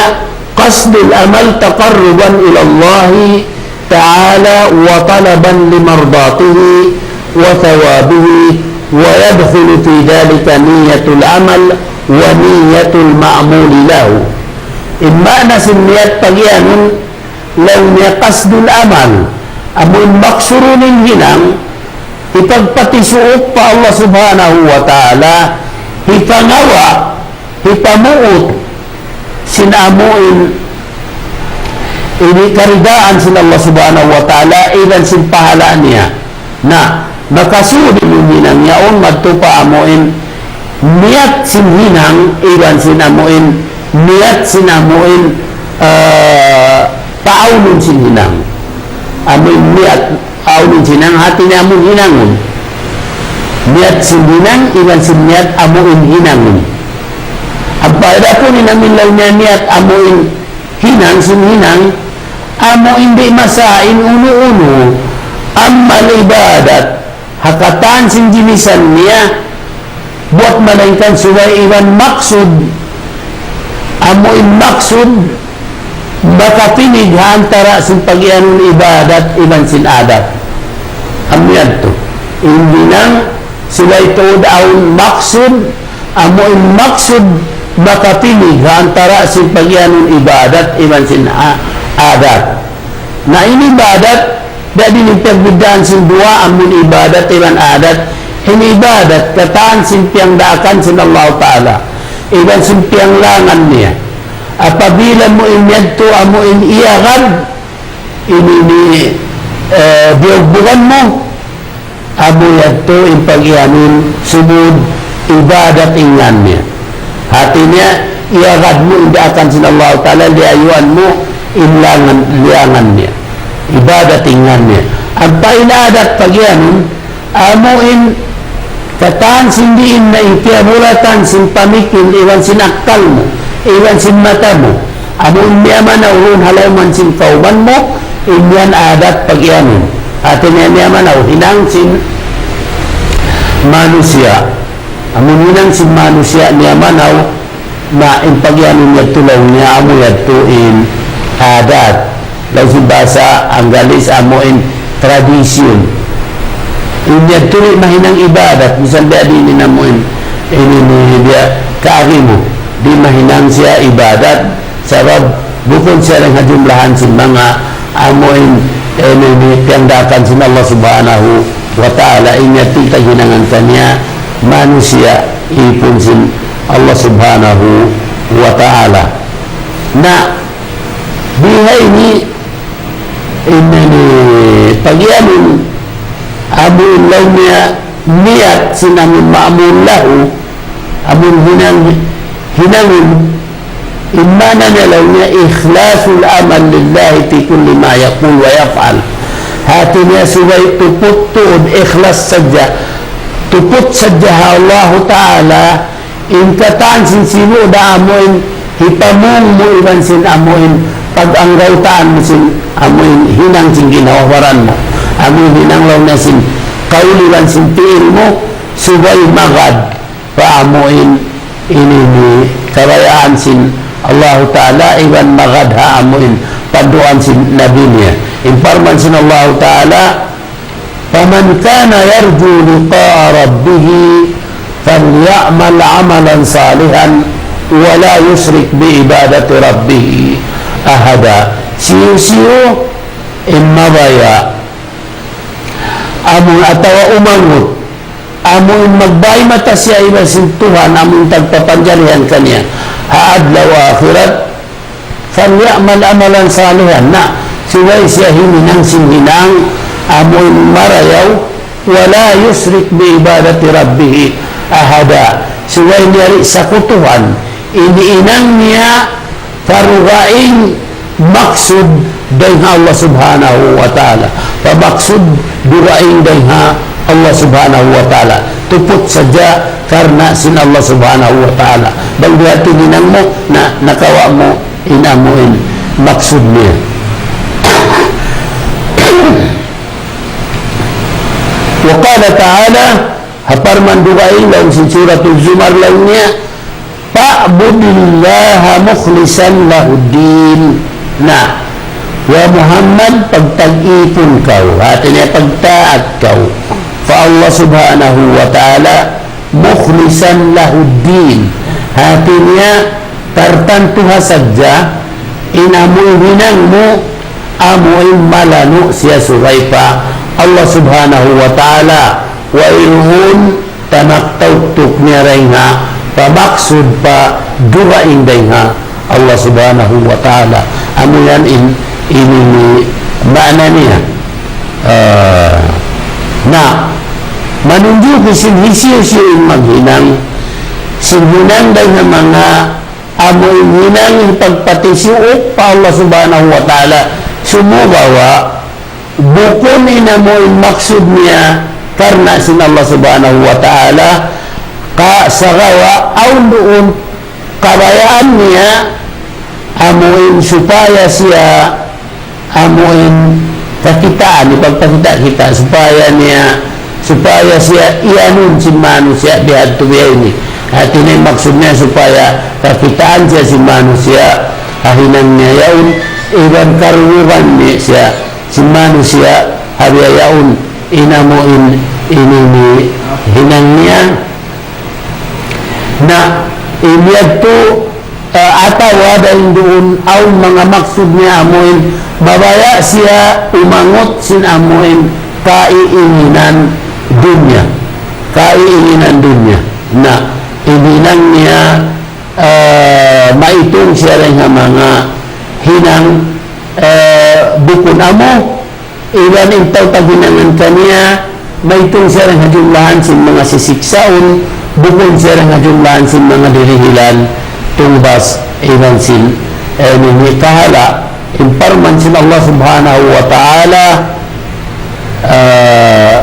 قصد العمل تقربا إلى الله تعالى وطلبا لمرضاته وثوابه، ويدخل في ذلك نية العمل ونية المعمول له. In maana sin niyat pagiyanun, laung niya qasdul amal, amun maksudun in hinang, hipagpatisuuk pa Allah Subhanahu wa Ta'ala, hipangawa', hipamuut sin amu in ini karidaan sin Allah Subhanahu wa Ta'ala iban sin pahala' niya. Na, makasud in hinang yaun madtu pa amu in niyat sin hinang iban sin amu in niyat sin amu in, eh, paawnun sin hinang. Amu in niyat awn in hinang, hati niya amu in hinangun. Niyat sin hinang, iban sin niyat amu in hinangun. Ampa adapun in amu in laung niya niyat amu in hinang, sin hinang, amu in di' masa in unu-unu, amal ibadat, ha katan sin ginisan niya, buwat malaingkan subay iban maksud, amu in maksud makapinig ha antara' sin pagiyanun ibadat iban sin adat. Amu yadtu. In hinang subay tuud awn maksud, amu in maksud makapinig ha antara' sin pagiyanun ibadat iban sin a-, adat. Na in ibadat, di' da in pagbiddaan sin duwa, amun ibadat iban adat. In ibadat, katan sin piyangdaakan sin Allah Ta'ala, iban sin piyanglangan niya. Apabila mu in yadtu, amu in iyagad, ini ini, eh, biyugbugan mu, amu yadtu in pagiyanun sumud ibadat in ngan niya. Hati niya, iyagad mu in daakan sin Allah Ta'ala, liyayuan mu in langan, liyangan niya. Ibadat in ngan niya. Ampa in adat pagiyanun, amu in katan sin diin na in kiyabulatan sin pamikil iban sin akkal mu, iban sin mata mu. Amu in miyamanaw duun ha lawm sin kawman mu, in yan adat pagiyanun. Hati niya miyamanaw hinang sin manusiya'. Amu in hinang sin manusiya' miyamanaw, na in pagiyanun yadtu laung niya amu yadtu in adat. Laung sin bahasa Anggalis amu in tradition. In yadtu di' mahinang ibadat, misan biya' diin in amu in, ini ini biya' kaagi mu. Di' mahinang siya ibadat, sabab bukun siya dayn ha jumlahan sin manga amu in, ini ini piyangdaakan sin Allah Subhanahu wa Ta'ala. In yadtu in taghinangan kaniya manusiya' ipun sin Allah Subhanahu wa Ta'ala. Na, bihaini in ini pagiyanun amun laung niya niyat sin amun ma'mul lahu, amun hinang, hinangun, in maana niya laung niya إخلاص العمل لله في كل ما يقول ويفعل. Hati niya subay tuput tuud ikhlas sadja, tuput sadja ha Allahu Ta'ala, in katan sin sibu' da amu in hipamung mu iban sin amu in pag-anggawtaan mu sin amu in hinang sin ginhawa-baran mu. Amu in hinang laung niya sin kaul iban sin pi'il mu, subay magad pa amu in ini ini kabayaan sin Allahu Ta'ala iban magad ha amu in panduan sin Nabi niya. In parman sin Allahu Ta'ala, فمن كان يرجو لقاء ربه فليعمل عملا صالحا ولا يشرك بعبادة ربه أحدا. Hisiyu-siyu in mabaya' amun atawa umangut, amun magbay mata siya iban sin Tuhan, amun tagpapanjarihan kaniya ha adlaw akhirat, فليعمل عملا صالحا. Na, subay siya huminang sin hinang amun marayaw, ولا يشرك بعبادة ربه أحدا. Subay niya di' sakutuhan in hinang niya pa dugaing maksud dayn ha Allah Subhanahu wa Ta'ala. Pa maksud dugaing dayn ha Allah Subhanahu wa Ta'ala. Tuput sadja karna' sin Allah Subhanahu wa Ta'ala. Bang biya' ha yan in hinang mu, na, nakawa' mu in amu in maksud niya. وقال تعالى, ha parman dugaing laung sin Suratul Zumar laung niya, فاعبد الله مخلصا له الدين. Na, ya Muhammad, pagta'at kaw, hati niya pagtaat kaw pa Allah Subhanahu wa Ta'ala, مخلصا له الدين. Hati niya, tartantu ha sadja, in amu in hinang mu, amu in malanu' siya subay pa Allah Subhanahu wa Ta'ala, wayruun tamak tauktuk niya dayn ha pamaksud pa dugaing dayn ha Allah Subhanahu wa Ta'ala. Amu yan in, ini in maana niya. Ah, na, manunjuki sin hisiyu-siyu in maghinang, sin hinang dayn ha manga amu in hinang pagpatisiuk pa Allah Subhanahu wa Ta'ala, sumagawa' bukun in amu in maksud niya karna' sin Allah Subhanahu wa Ta'ala, ka sagawa' awn duun kabayaan niya, amu in supaya siya, amu in kakitaan, ipagpakita' kita, supaya niya, supaya siya iyanun sin manusiya' bihadtu biya' ini. Hati niya maksud niya supaya kakitaan siya sin manusiya' ha hinang niya yaun, iban karungugan niya siya sin manusiya' ha biya' yaun in amu in ini hinang niya. Na, in yadtu, ah, atawa dayn duun awn manga maksud niya amu in mabaya' siya umangut sin amu in kaiinginan dunya. Kaiinginan dunya. Na, in hinang niya, ah, maitung siya dayn ha manga hinang, ah, bukun amu, iban in tau taghinangan kaniya, maitung siya dayn ha jumlahan sin manga sisiksaun, bukun siya dayn ha jumlahan sin manga dirihilan, tungbas, iban sin, eh, ini kahala', in parman sin Allah Subhanahu wa Ta'ala, ah,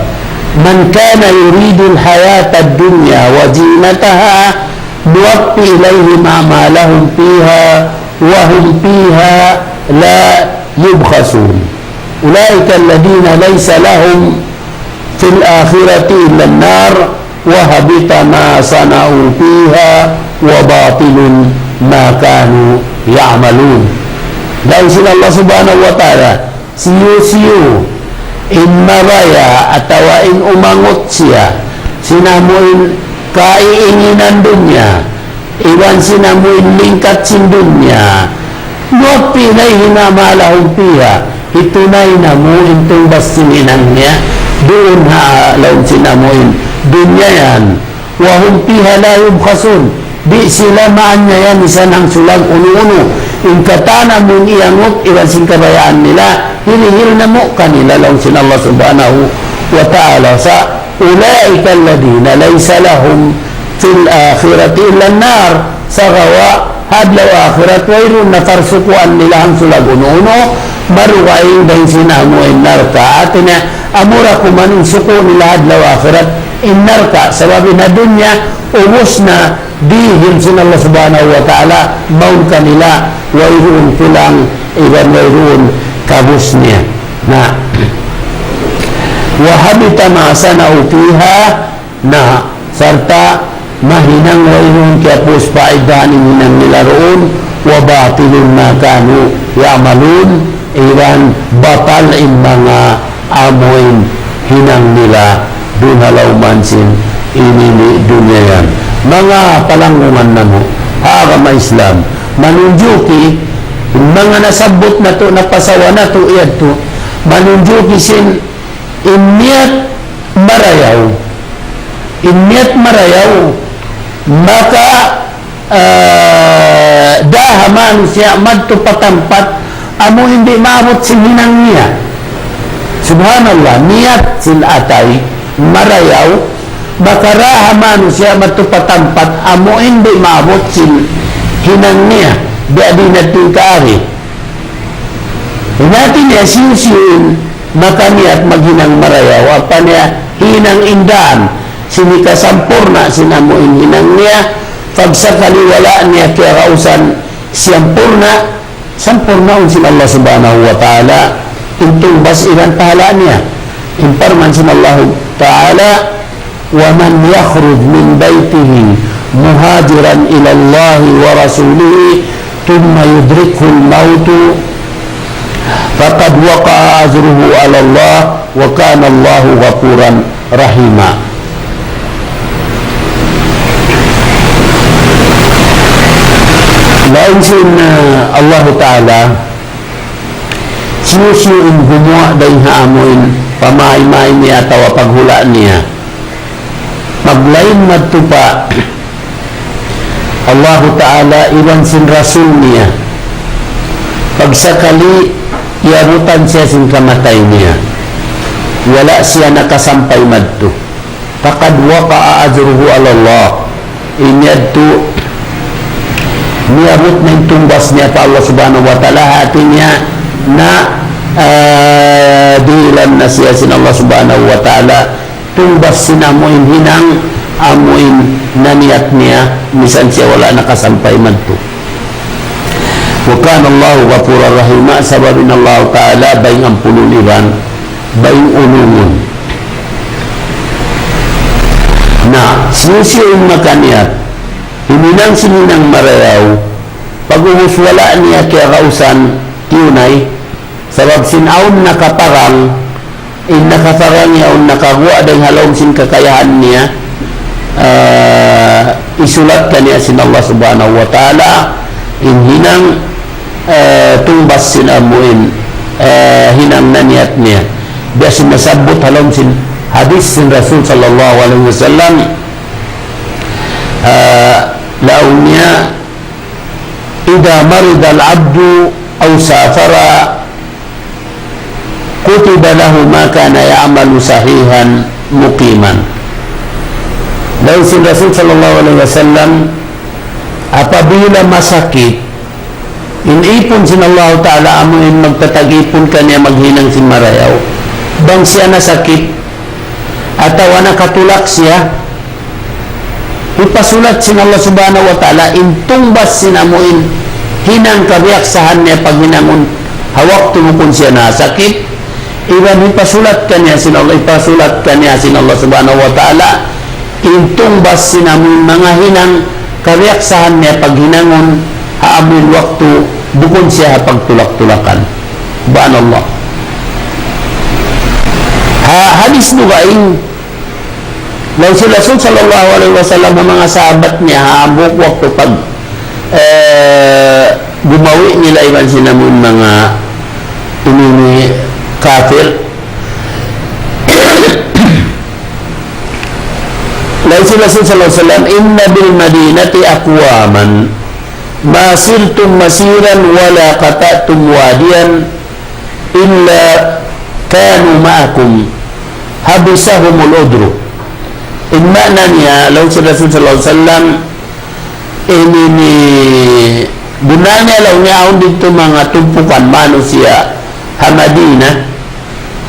من كان يريد الحياة الدنيا وزينتها نوف إليهم أعمالهم فيها وهم فيها لا يبخسون. أولئك الذين ليس لهم في الآخرة إلا النار وحبط ما صنعوا فيها وباطل ما كانوا يعملون. Laung sin Allah Subhanahu wa Ta'ala, hisiyu-siyu in mabaya' atawa in umangut siya sin amu in kaiinginan dunya, iban sin amu in lingkat sin dunya, نوف إليهم أعمالهم فيها, hitunay namu' in tungbas sin hinang niya duun ha lawm sin amu in dunya yan. وهم فيها لا يبخسون. Di' sila maaniyaya misan hangsulag unu-unu. In katan amu in iyangut iban sin kabayaan nila, hirihil namu' kanila laung sin Allah Subhanahu wa Ta'ala. Sa' أولئك الذين ليس لهم في الآخرة إلا النار. Sagawa' ha adlaw akhirat wayruun na parsukuan nila hangsulag unu-unu, marugaing dayn sin amu in narka'. Hati niya, amura kuman in suku' nila ha adlaw akhirat in narka'. Sabab in ha dunya, ubus na dihil sin Allah Subhanahu wa Ta'ala, mawn kanila, wayruun pilang, iban wayruun kabus niya. Na, وحبط ما صنعوا فيها, na, sarta' mahinang wayruun kiyapus paidahan in hinang nila duun, وباطل ما كانوا يعملون, iban batal in manga amu in hinang nila duun ha lawm sin ini dunya yan. Manga palanggungan namu' ha agama Islam, manunjuki in manga nasabbut natu', napasawa natu' yadtu, manunjuki sin in niyat marayaw. In niyat marayaw, maka, ah, da ha manusiya' madtu pa tampat amu in di' maabut sin hinang niya. Subhanallah, niyat sin atay marayaw, maka da ha manusiya' madtu pa tampat amu in di' maabut sin hinang niya. Biya' diin na in kaagi. In hati niya, hisiyu-siyu in makaniyat maghinang marayaw, ampa niya hinang in daan sin hikasampurna' sin amu in hinang niya, pagsakali wala' niya kiyarausan siyampurna', sampurnaun sin Allah Subhanahu wa Ta'ala in tungbas iban pahala' niya. In parman sin Allah Ta'ala, ومن يخرج من بيته مهاجرا إلى الله ورسوله ثم يدركه الموت فقد وقع أجره على الله وكان الله غفورا رحيما. Laung sin, uh, Allahu Ta'ala, hisiyu-siyu in gumuwa' dayn ha amu in pamaymay niya atawa paghula' niya, maglain madtu pa Allahu Ta'ala iban sin Rasul niya, pagsakali iyabutan siya sin kamatay niya, wala' siya nakasampay madtu. فقد وقع أجره على الله. In yadtu, miyabut na in tungbas niya pa Allah Subhanahu wa Ta'ala, hati niya na, ah, dihilan na siya sin Allah Subhanahu wa Ta'ala, tungbas sin amu in hinang, amu in naniyat niya, misan siya wala' nakasampay madtu. وكان الله غفورا رحيما, sabab in Allah Ta'ala bayng ampunun iban bayng ulungun. Na, hisiyu-siyu in makaniyat Himinang sin hinang marayaw, pag'ubus wala' niya kiyakausan, tiyunay, sabab sin awn nakaparang, in nakaparang yaun nakaguwa' dayn ha lawm sin kakayahan niya, ah, hisulat kaniya sin Allah Subhanahu wa Ta'ala, in hinang, ah, tungbas sin amuin, ah, hinang naniyat niya. Biya' sin nasabbut ha lawm sin hadith sin Rasul sallallahu alayhi wasallam, ah, laung niya, إذا مرض العبد أو سافر كتب له ما كان يعمل صحيحا مقيما. Laung sin Rasul sallallahu alayhi wasallam, apabila masakit, in ipun sin Allahu Ta'ala amuin magtatag-ipun kaniya maghinang sin marayaw. Bang siya nasakit, atawa nakatulak siya, hipasulat sin Allah Subhanahu wa Ta'ala in tungbas sin amuin hinang kabiyaksahan niya paghinangun ha waktu bukun siya nasakit, iban hipasulat kaniya sin Allah, hipasulat kaniya sin Allah Subhanahu wa Ta'ala in tungbas sin amuin manga hinang kabiyaksahan niya paghinangun ha amuin waktu bukun siya ha pagtulak-tulakan. Subhanallah. Ha hadith dugaing, laung sin Rasul sallallahu alayhi wasallam ha manga sahabat niya ha hambuuk waktu pag, eh, gumawi' nila iban sin amuin manga ini ini kafir. Laung sin Rasul sallallahu alayhi wasallam, إن بالمدينة أقواما ما سرتم مسيرا ولا قطعتم واديا إلا كانوا معكم حبسهم العذر. In maana niya, laung sin Rasul sallallahu alayhi wasallam, ini ini, bunnal niya laung niya awn didtu manga tumpukan manusiya' ha Madinah,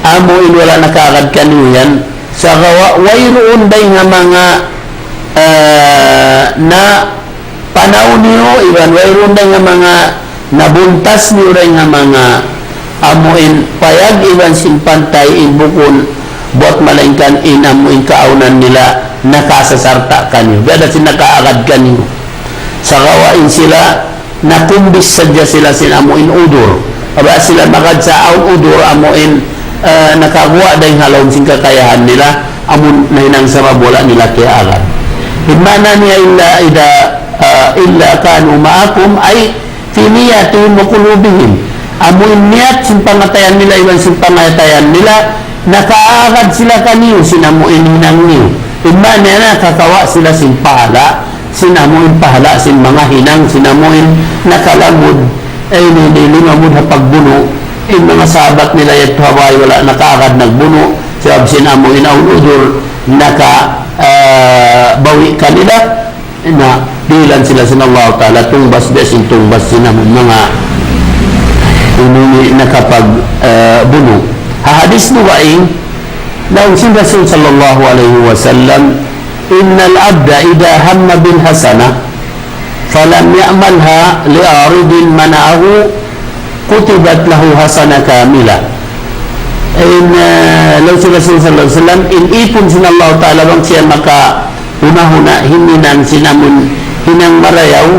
amu in wala' nakaagad kaniyu yan, sagawa' wayruun dayn ha manga, eh, na panaw niyu, iban wayruun dayn ha manga nabuntas niyu dayn ha manga amu in payag iban sin pantay in bukun buwat malaingkan in amu in kaawnan nila nakasasarta' kaniyu. Biya' da sin nakaagad kaniyu. Sagawa' in sila nakumbis sadja sila sin amu in udur. Aba sila magad sa awn udur amu in, eh, nakaguwa' dayn ha lawm sin kakayahan nila, amun nahinang sabab wala' nila kiyaagad. In maana niya إلا إذا, eh, إلا كانوا معكم, ay في نياتهم وقلوبهم. Amu in niyat sin pangatayan nila, iban sin pangatayan nila, nakaagad sila kaniyu, sin amu in hinang niyu. In maana niya nakakawa' sila sin pahala', sin amu in pahala', sin manga hinang, sin amu in nakalamud, eh, ini, ini limamud ha pagbunu', in manga sahabat nila yadtu ha bay wala' nakaagad nagbunu', sabab sin amu in awn udur, naka, eh, bawi' kanila, na dihilan sila sin Allah Ta'ala, tungbas biya' sin tungbas sin amu in manga ini, ini nakapag, eh, bunu'. Ha hadith dugaing, laung sin Rasul sallallahu alayhi wasallam, إن العبد إذا هم بالحسنة فلم يعملها لعارض منعه كتبت له حسنة كاملة. In, eh, laung sin Rasul sallallahu alayhi wasallam, in ipun sin Allah Ta'ala bang siya makahuna-huna himinang sin amun hinang marayaw,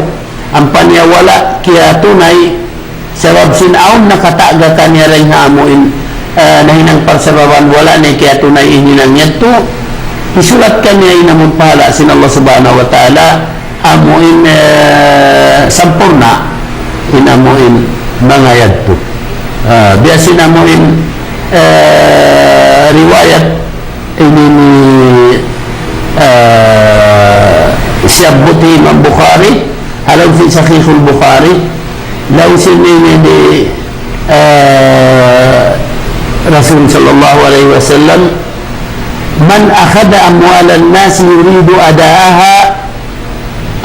ampa niya wala' kiyatunay, sabab sin awn nakataga kaniya dayn ha amu in, eh, nahinang parsababan wala' niya kiyatunay in hinang yadtu, hisulat kaniya in amun pahala' sin Allah Subhanahu wa Ta'ala, amu in, eh, sampurna', in amu in manga yadtu. Ah, biya' sin amu in, eh, riwayat ini ini, ah, siyabbut hi Imam Bukhari, ha lawm sin Sahihul Bukhari, laung sin ini ini, ah, Rasul sallallahu alayhi wasallam, من أخذ أموال الناس يريد أداءها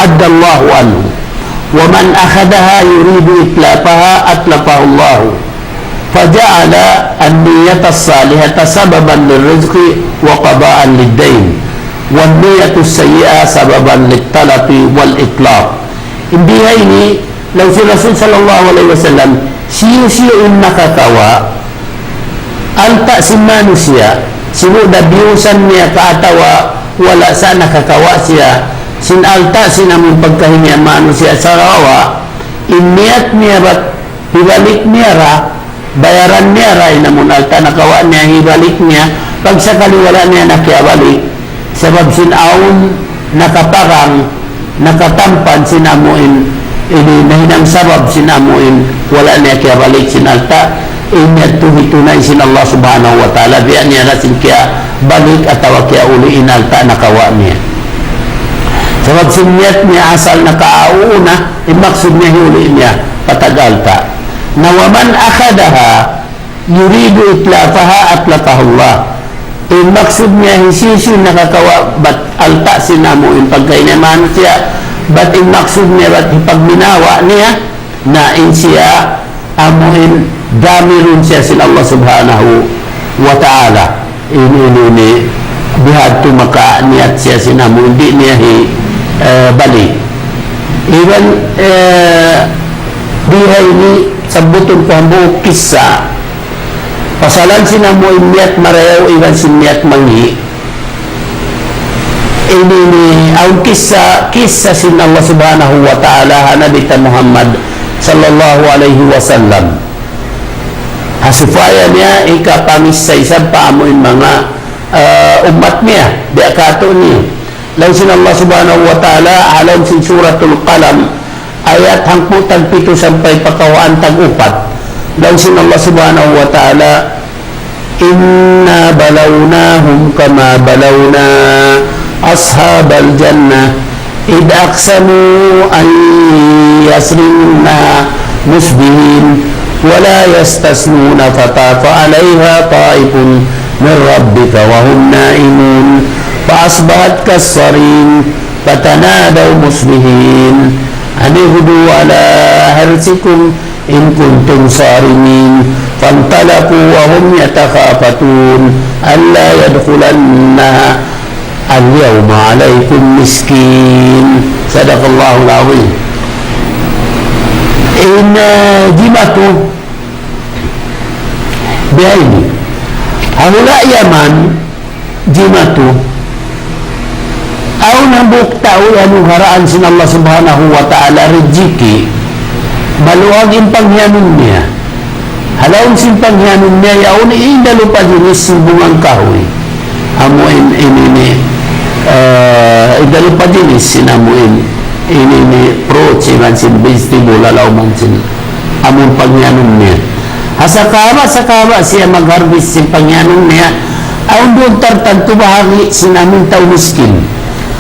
أدى الله عنه، ومن أخذها يريد إتلافها أتلفه الله، فجعل النية الصالحة سببا للرزق وقضاء للدين، والنية السيئة سببا للتلف والإتلاف. In biha ini, laung sin Rasul sallallahu alayhi wasallam, hisiyu-siyu in nakakawa', alta' sin manusiya', sibu' da biyusan niya ka atawa wala' sa nakakawa' siya, sin alta' sin amun pagkahi niya manusiya', sagawa' in niyat niya bat hibalik niya ra, bayaran niya ra in amun alta' nakawa' niya, hibalik niya, pagsakali wala' niya na kiyabalik, sabab sin awn nakaparang, nakatampan sin amuin, ini nahinang sabab sin amuin wala' niya kiyabalik sin alta', in yadtu hitunay sin Allah Subhanahu wa Ta'ala, biya' niya na sin kiyabalik atawa kiyauli in alta' nakawa' niya. Sabab sin niyat niya asal nakauna, in maksud niya hiuli niya pa tag alta'. Na ومن أخذها يريد إتلافها أتلفه الله. In maksud niya hisiyu-siyu nakakawa' bat alta' sin amuin pagkahi niya manusiya', bat in maksud niya bat hipagminawa niya, na in siya amuin damirun siya sin Allah Subhanahu wa Ta'ala. Ini, ini, ini, bihadtu maka niyat siya sin amuin di' niya hi, eh, balik. Iban, eh, biha ini sabbutun ku hambuuk kissa. Pasalan sin amuin niyat marayaw iban sin niyat mangi'. Ini, ini, awn kissa, kissa sin Allah Subhanahu wa Ta'ala ha Nabi ta Muhammad sallallahu alayhi wasallam. Ha supaya niya hikapangissa isab pa amuin manga, eh, ummat niya, biya' katu' niyu. Laung sin Allah Subhanahu wa Ta'ala, ha lawm sin Suratul Qalam, ayat hangpu' tag pitu sampay pa kawhaan tag upat. Laung sin Allah Subhanahu wa Ta'ala, إنا بلوناهم كما بلونا أصحاب الجنة إذ أقسموا أن يصرمنها مصبحين ولا يستثنون فطاف عليها طائف من ربك وهم نائمون فأصبحت كالصريم فتنادوا مصبحين أن اغدوا على حرثكم إن كنتم صارمين فانطلقوا وهم يتخافتون ألا يدخلنها اليوم عليكم مسكين صدق الله العظيم. In, eh, jimatu biya' ini. Ha hula' Yaman, jimatu, awn hambuuk tau iyanugaraan sin Allah Subhanahu wa Ta'ala rijiki', maluag in panghiyanun niya. Ha lawm sin panghiyanun niya, yaun indalupa jinis sin bungang kahuy. Amu in, in, ini, eh, indalupa jinis sin amu in, in, ini, fruits, iban sin vegetable, ha lawm sin amun panghiyanun niya. Ha sakaba', sakaba' siya mag-harvest sin panghiyanun niya, awn duun tartantu bahagi' sin amun tau miskin.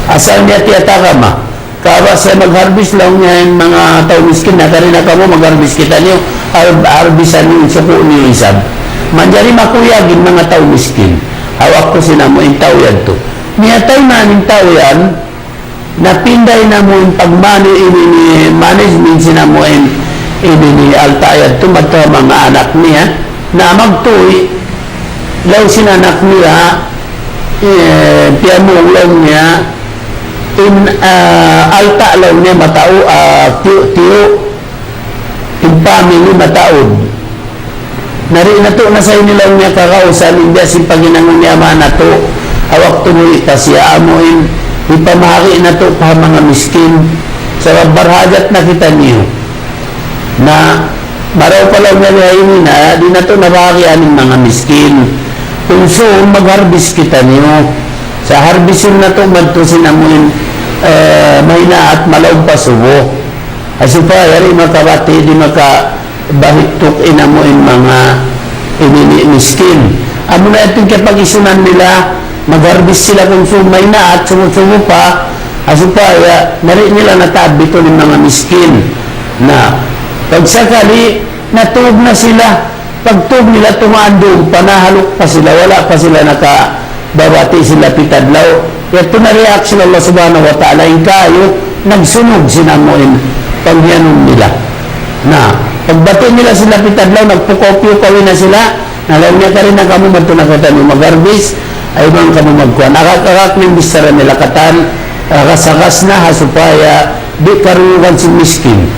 Asal niya tiyatagama. Kaba' siya mag-harvest laung niya in manga tau miskin, na kari na kamu mag-harvest kitaniyu, har-, harvestan niyu in suku' niyu isab. Manjari makuyag in manga tau miskin. Ha waktu sin amu in tau yadtu. Miyatay na in tau yan, napinda in amu in pagmani ini ini management sin amu in ini ini alta' yadtu madtu ha manga anak niya, na magtuy, laung sin anak niya, eh, piyamung laung niya, in, ah, alta' laung niya matau, ah, tiyu'-tiyu', in family mataud. Na di' natu' na sa ini laung niya kagausan, in biya' sin paghinangun niya ma natu', ha waktu buhi' pa siya amu in, hipamahagi' natu' pa manga miskin, sabab barhajat na kitaniyu. Na, marayaw pa laung niya bihaini na, di' natu' na bahagian in manga miskin. Kunsum mag-harvest kitaniyu. Sa' harvestan natu' madtu sin amu in, eh, mahinaat malaum pa subu. Ha supaya di' makabati', di' makabahittuk in amu in manga ini ini miskin. Amu na yadtu in kiyapag-isunan nila, mag-harvest sila kunsum mahinaat, subu-subu pa, ha supaya di' nila nataabitun in manga miskin. Na, pagsakali, natug na sila, pagtug nila tumaandung, panahaluk pa sila, wala' pa sila nakababati' sin lapit adlaw. Yadtu na reaction Allah Subhanahu wa Ta'ala, in kayu, nagsunug sin amu in panghiyanun nila. Na, pagbati' nila sin lapit adlaw, nagpukaw-pukaw na sila, na laung niya kari na kamu madtu na kitaniyu mag-harvest, ayaw bang kamu magkuan. Agak-agak na in bichara nila katan, agas-agas na ha supaya di' karungugan sin miskin.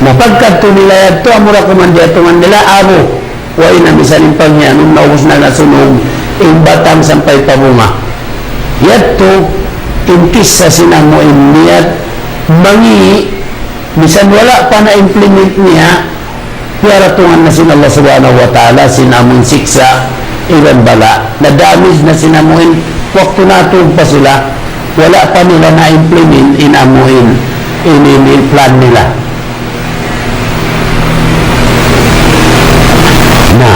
Na pagkadtu nila yadtu, amura kuman diyatungan nila, abu, way na misan in panghiyanun, naubus na nasunug, in batang sampay pa bunga. Yadtu, In kissa sin amu in niyat, mangi', misan wala' pa na-implement niya, piyaratungan na sin Allah Subhanahu wa Ta'ala sin amu in siksa' iban bala'. Na-damage na sin amu in waktu natug pa sila, wala' pa nila na-implement in amu in, in, in, in plan nila. Na,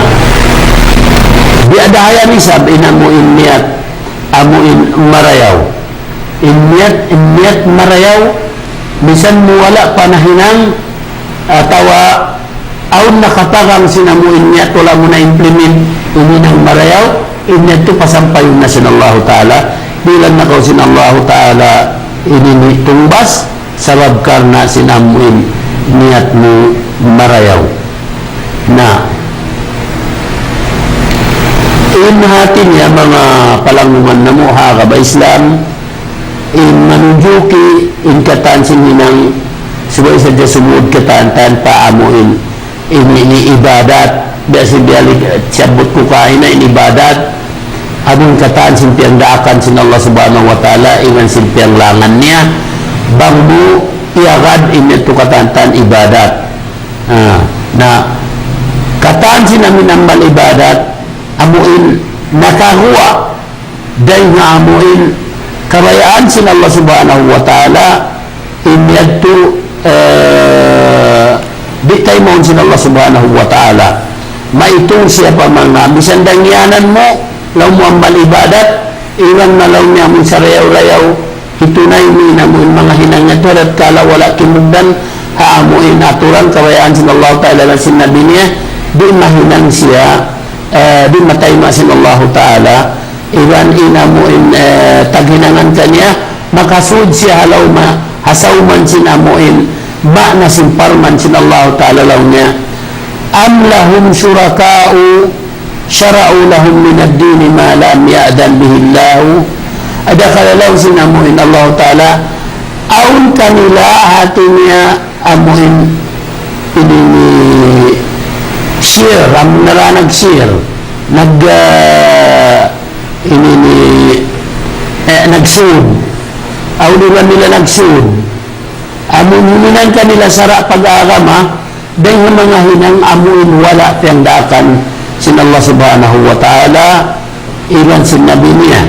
biya' da ha yan isab in amu in niyat, amu in marayaw. In niyat, in niyat marayaw, misan mu wala' pa nahinang, atawa awn nakapagang sin amu in niyat, wala' mu na-implement, in hinang marayaw, in niyat tu pasampayun na sin Allahu Ta'ala, dihilan na kaw sin Allahu Ta'ala, ini ni tungbas, sabab karna' sin amu in niyat mu marayaw. Na, in hati niya manga palanggungan namu' ha agama Islam, in manunjuki in katan sin hinang, subay sadja sumud katan tanpa amu in, in, ini ibadat. Biya' sin biyalik, siyabut ku kaina in ibadat, amu in katan sin piyangdaakan sin Allah Subhanahu wa Ta'ala, iban sin piyanglangan niya, bang mu iyagad in itu katan tan ibadat. Ah, na, katan sin amu in amal ibadat, amu in nakaguwa', dayn ha amu in kabayaan sin Allah Subhanahu wa Ta'ala, in yadtu, eh, di' taymaun sin Allah Subhanahu wa Ta'ala. Maitung siya pa manga, misan dangiyanan mu, laung mu amal ibadat, iban na laung niya amu in sarayaw-rayaw, hitunay mu in amu in manga hinang niya tu, hangkan wala' kimugdan, ha amu in aturan kabayaan sin Allah Ta'ala iban sin Nabi niya, di' mahinang siya, eh, di' matayma' sin Allah Ta'ala, iban in amu in, eh, taghinangan kaniya, makasud siya ha lawm, ha sawman sin amu in, maana sin parman sin Allah Ta'ala laung niya, أم لهم شركاء شرعوا لهم من الدين ما لم يأذن به الله. Adakala laung sin amu in Allah Ta'ala, awn kanila hati niya amu in ini ni share, amu nara nag-share, nag, ah, ini ni, eh, nagsud. Awn iban nila nagsud. Amu in hinang kanila sara' pag-agama, dayn ha manga hinang amu in wala' piyangdaakan sin Allah Subhanahu wa Ta'ala, iban sin Nabi niya.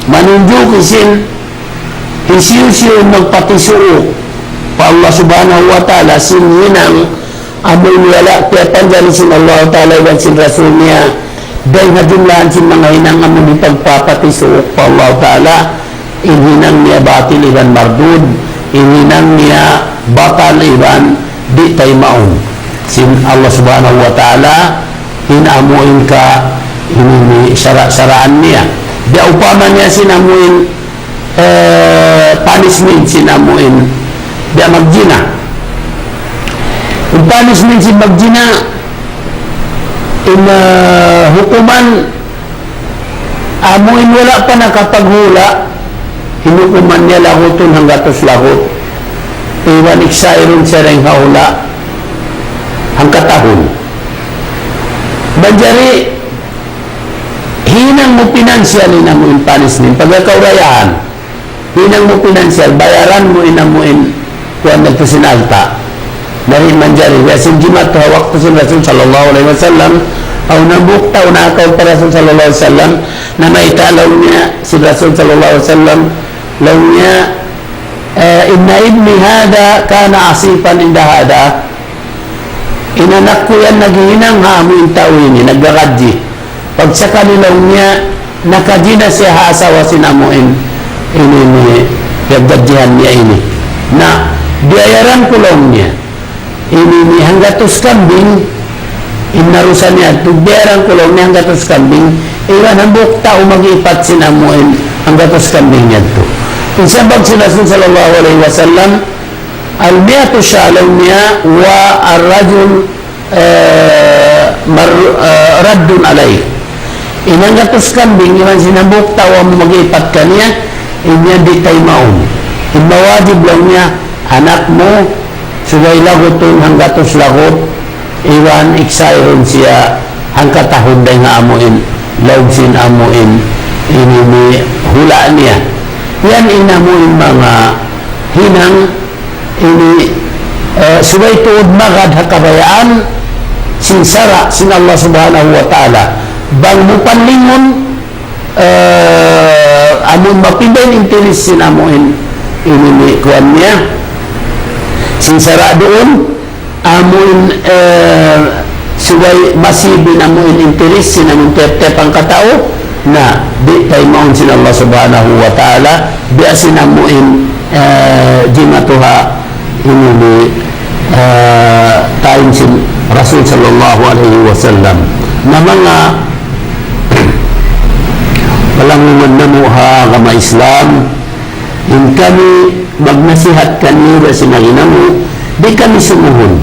Manunjuki sin hisiyu-siyu in magpatisuuk pa Allah Subhanahu wa Ta'ala sin hinang amu in wala' piyapanjari sin Allah Ta'ala iban sin Rasul niya. Dayn ha jumlahan sin manga hinang amu in pagpapatisuuk pa Allah Ta'ala, in hinang niya batil iban mardud, in hinang niya batal iban di' taymaun sin Allah Subhanahu wa Ta'ala, in amu in ka ini ni sara'-saraan niya. Biya' upama niya sin amu in, eh, punishment sin amu in, biya' magjina. In punishment sin magjina, in, eh, hukuman, amu in wala' pa nakapaghula', hinukuman niya lagutun hanggatus lagut. Iban iksairun siya dayn ha hula' hangkatahun. Manjari, hinang mu pinansyal in amu in punishment, pagka kaurayahan. Hinang mu pinansyal, bayaran mu in amu in kuwan natu' sin alta'. Di' manjari, biya' sin jimat ha waktu sin Rasul sallallahu alayhi wasallam, awn hambuuk tau nakaun pa Rasul sallallahu alayhi wasallam, namayta' laung niya sin Rasul sallallahu alayhi wasallam, laung niya, eh, إن ابني هذا كان عسيفا عند هذا. In anak ku yan naghihinang ha amu in tau ini, naggagadji. Pagsakali laung niya, nakajina siya ha asawa sin amu in, ini, ini, piyaggadjihan niya ini. Na, biyayaran ku laung niya. Ini, ini, hanggatus kambing, in narusa niya, tu biyayaran ku laung niya hanggatus kambing, iban hambuuk tau mag-ipat sin amu in, hanggatus kambing niya tu. In sambag sin Rasul sallallahu alayhi wasallam, المائة شاة laung niya, والرجل, eh, mar-, eh, رد عليه. In hanggatus kambing, iban sin hambuuk tau amu mag-ipat kaniya, in yan di' taymaun. In mawajib laung niya, anak mu, subay lagutun hanggatus lagut, iban iksairun siya hangkatahun dayn ha amu in, laung sin amu in, ini ni hula' niya. Yan in amu in manga hinang ini, eh, subay tuud magad ha kabayaan sin sara' sin Allah Subhanahu wa Ta'ala. Bang mu panlingun, eh, amu in mapinda in interes sin amu in ini ni kuwan niya. Sin sara' duun, amu in, eh, subay masi bin amu in interes sin amu in tiyap-tiyap hangkatau, na di' taymaun sin Allah Subhanahu wa Ta'ala, biya' sin amu in, eh, jimatu ha ini ni, eh, time sin Rasul sallallahu alayhi wasallam. Na manga palangungan namu' ha agama Islam, in kami magnasihat kaniyu da sin hinang mu, di' kami sumuhun.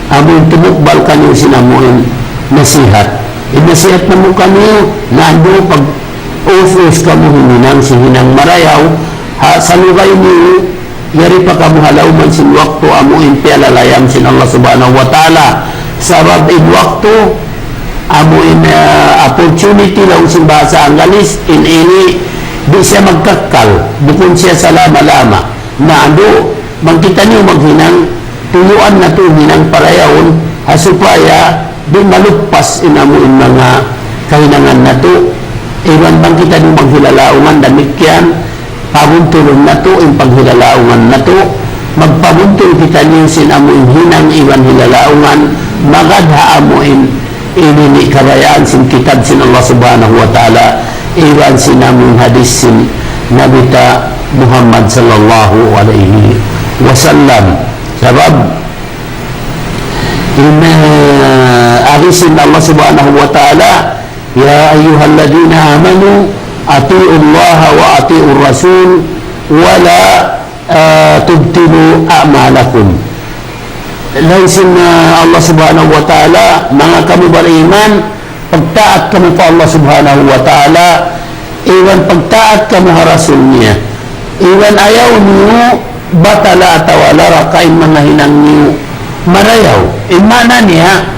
Amu in tumukbal kaniyu sin amu in nasihat. In nasihat namu' kaniyu, nandu' pag-us-us kamu huminang sin hinang marayaw, ha salugay niyu, yari pa kamu ha lawm sin waktu amu in piyalalayam sin Allah Subhanahu wa Ta'ala. Sabab in waktu, amu in, eh, opportunity laung sin bahasa Anggalis, in ini, di' siya magkakkal, bukun siya salama-lama. Na adu, bang kitaniyu maghinang, tuyuan natu' in hinang parayawun, ha supaya di' maluppas in amu in manga kahinangan natu'. Iban bang kitaniyu maghilalaungan damikkiyan, pabuntulun natu' in paghilalaungan natu', magpabuntul kitaniyu sin amu in hinang iban hilalaungan, magad ha amu in ini ni kabayaan sin kitab sin Allah Subhanahu wa Ta'ala, iban sin amu in hadis sin Nabi ta Muhammad sallallahu alayhi wasallam. Sabab, in, eh, hadis sin Allah Subhanahu wa Ta'ala, يا أيها الذين آمنوا أطيعوا الله وأطيعوا الرسول ولا, eh, تبطلوا أعمالكم. Laung sin, eh, Allah Subhanahu wa Ta'ala, manga kamu bariman, pagtaat kamu pa Allah Subhanahu wa Ta'ala, iban pagtaat kamu ha Rasul niya. Iban ayaw niyu batala atawa laraka in manga hinang niyu marayaw. In maana niya,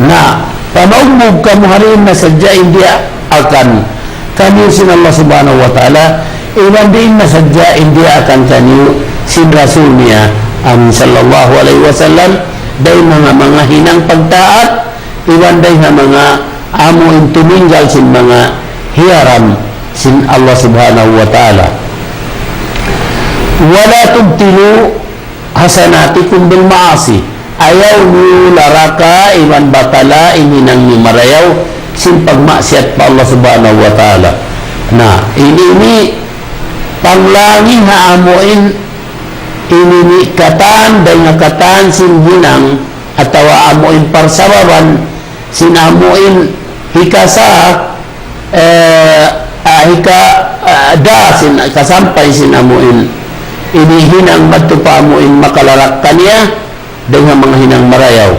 na pamaugbug kamu ha diin na sadja in diyaakan kaniyu sin Allah Subhanahu wa Ta'ala, iban diin na sadja in diyaakan kaniyu sin Rasul niya, amin sallallahu alayhi wasallam, dayn ha manga hinang pagtaat, iban dayn ha manga amu in tuminggal sin manga hiyaram sin Allah Subhanahu wa Ta'ala. ولا تبطلوا حسناتكم بالمعاصي. Ayaw niyu laraka iban batala in hinang niyu marayaw sin pagmaksiyat pa Allah Subhanahu wa Ta'ala. Na, ini, ini panglangi ha amu in ini ni katan, dayn ha katan sin hinang, atawa amu in parsababan, sin amu in hikasa, eh, ah, hika, ah, da sin kasampay sin amu in ini hinang madtu pa amu in makalarak kaniya, dayn ha manga hinang marayaw.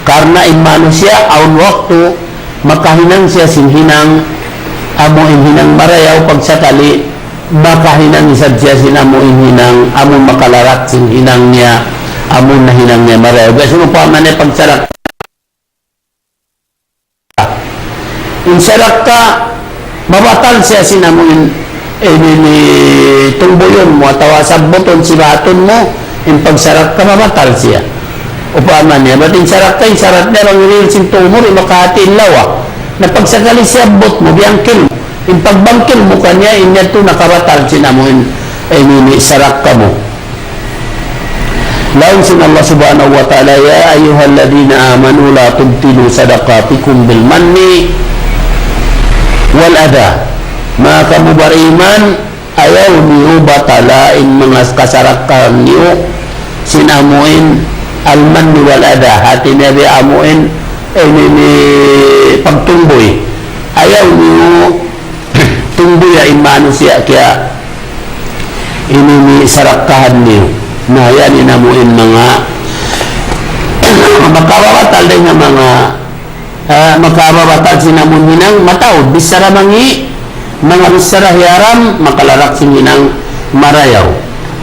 Karna' in manusiya', awn waktu, makahinang siya sin hinang, amu in hinang marayaw, pagsakali, makahinang isab siya sin amu in hinang, amu makalarak sin hinang niya, amu na hinang niya marayaw. Biya' sin upama niya pagsarak In sarakka, mabatal siya sin amu in, in, in, in tungbuyun mu atawa sabbutun, sibahatun mu, in pagsarakka mabatal siya. Upama niya, bat in sarakka, in sarat niya, bang real sin tumur, in makahati in lawa. Na pagsakali siyabbut mu, biyangkil mu. In pagbangkil mu kaniya, in yadtu nakabatal sin amu in, in, in, sarakka mu. Laung sin Allah Subhanahu wa Ta'ala, يا أيها الذين آمنوا لا تبطلوا صدقاتكم بالمن والأذى. Manga kamu bariman, ayaw niyu batala in manga kasarakkahan niyu sin amu in al-manni wal-adha. Hati niya biya' amu in, in, in, in pagtumbuy. Ayaw niyu tumbuya in manusiya' kiya ini ni sarakkahan niyu. Na, yan in amu in manga makababatal dayn ha manga, ah, makababatal sin amu in hinang mataud. Bichara mangi', manga bichara hiyaram, makalarak sin hinang marayaw.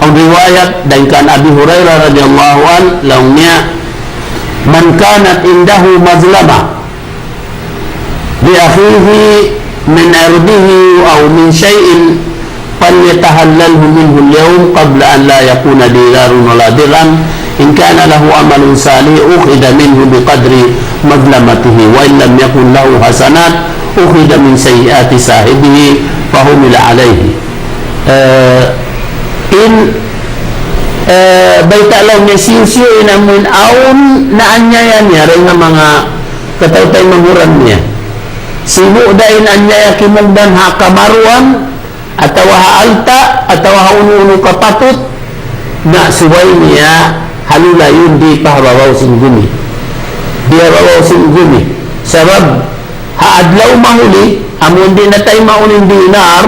Awn riwayat dayn kan Abi Hurairah radiyallahu anhu, laung niya, من كانت عنده مظلمة لأخيه من عرضه أو من شيء يتحلله منه اليوم قبل أن لا يكون دينار ولا درهم. إن كان له عمل صالح أخذ منه بقدر مظلمته، وإن لم يكن له حسنات أخذ من سيئات صاحبه فحمل عليه. Eh, in, eh, bayta' laung niya hisiyu-siyu in amuin awn naanyaya niya dayn ha manga kataw-taymanghuran niya. Sibu' da in anyaya kimugdan ha kamaruan, atawa ha alta', atawa ha unu-unu kapatut, na subay niya halulayun di' pa ha babaw sin gumi. Di' ha babaw sin gumi. Sabab, ha adlaw mahuli, amun di' na taymaun in dinar,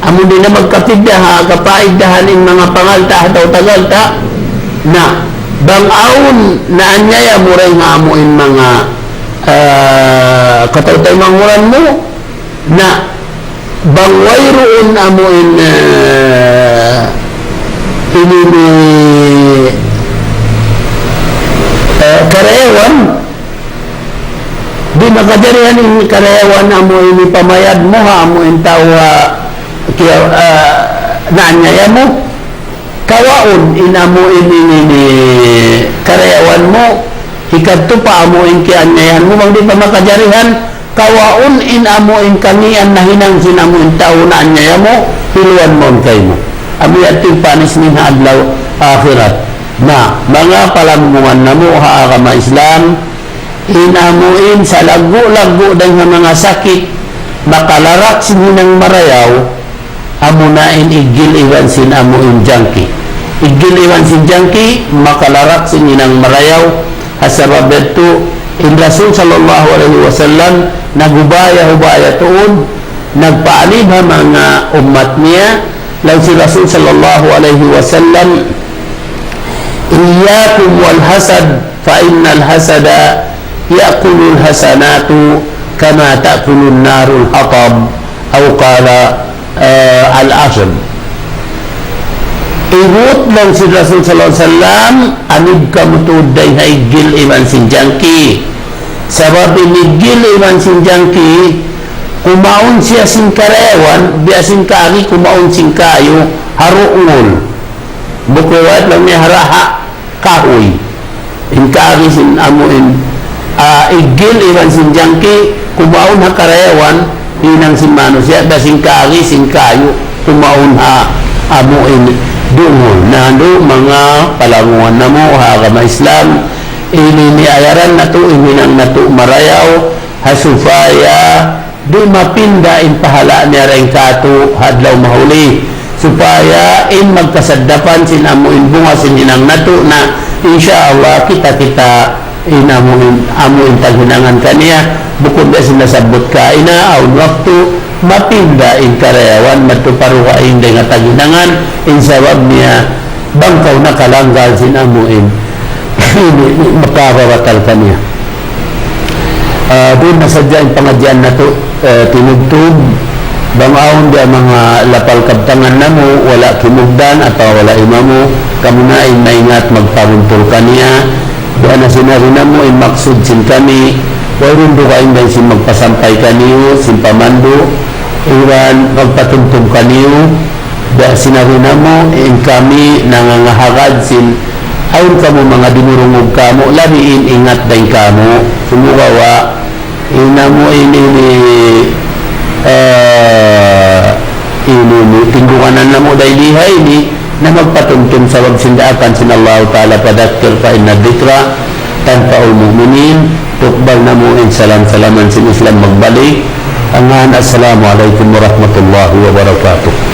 amun di' na magkapidda ha kapaiddahan in manga pangalta' atawa tagalta', na bang awn naanyaya mu dayn ha amuin manga, ah, kataw-taymanghuran mu, na bang wayruun amuin, eh, ini ini, eh, karayawan, di' makajarihan in karayawan amuin pamayad mu ha amuin tau, ah, kiya-, ah, naanyaya mu. Kawaun in amuin ini ini karayawan mu, hikadtu pa amuin kiyaanyayahan mu, bang di' pa makajarihan, kawaun in amuin kangīan nahinang sin amuin tau naanyaya mu, hiluan mawn kaymu. Amu yadtu in panis niya ha adlaw akhirat. Na, manga palanggungan namu' ha agama Islam, in amuin salaggu'-laggu' dayn ha manga sakit, makalarak sin hinang marayaw, amuna in iggil iban sin amuin jangki. Iggil iban sin jangki, makalarak sin hinang marayaw. Ha sabab yadtu, in Rasul sallallahu alayhi wasallam, nagubaya-ubaya tuud, nagpaalib ha manga ummat niya, laung sin Rasul sallallahu alayhi wasallam, إياكم والحسد فإن الحسد يأكل الحسنات كما تأكل النار الحطب، أو قال, eh, العشب. Igut laung sin Rasul sallallahu alayhi wasallam, anib kamu tuud dayn ha iggil iban sin jangki. Sabab in iggil iban sin jangki, kumaun siya sin karayawan, biya' sin kaagi kumaun sin kayu, ha rungul. Bukun wayat laung niya ha raha kahuy. In kaagi sin amuin, ah, iggil iban sin jangki, kumaun ha karayawan, hinang sin manusiya', da sin kaagi sin kayu, kumaun ha amuin dungul. Na, andu', manga palanggungan namu' ha agama Islam, ini ini ayaran natu', in hinang natu' marayaw, ha supaya di' mapinda in pahala' niya dayn kātu' ha adlaw mahuli, supaya in magkasaddapan sin amu in bunga sin hinang natu' na, insya Allah, kita-kita in amu in, amu in taghinangan kaniya, bukun da sin nasabbut kaina, awn waktu mapinda in karayawan madtu pa dugaing dayn ha taghinangan, in sabab niya bang kaw nakalanggal sin amu in ini makababatal kaniya. Ah, duun na sadja in pangadjian natu', eh, tinubtub. Bang awn di' manga lapal kabtangan namu', wala' kimugdan atawa wala' imamu, kamu na in maingat magpabuntul kaniya. Biya' na sin ari namu' in maksud sin kami, wayruun dugaing dayn sin magpasampay kaniyu, sin pamandu', iban magpatumtum kaniyu. Biya' sin ari namu', in kami nangangahagad sin, awn kamu manga dimurungug kamu, labi in ingat dayn kamu. Sumagawa', in amu ini, ini, eh, ini, ini, tindungan namu' dayn di ha ini, na magpatumtum sabab sin daakan sin Allahu Ta'ala, فذكر فإن الذكرى تنفع المؤمنين. Tukbal namu' in salam-salaman sin Islam magbalik. Hangkan, Assalamu alaykum warahmatullahi wabarakatuh.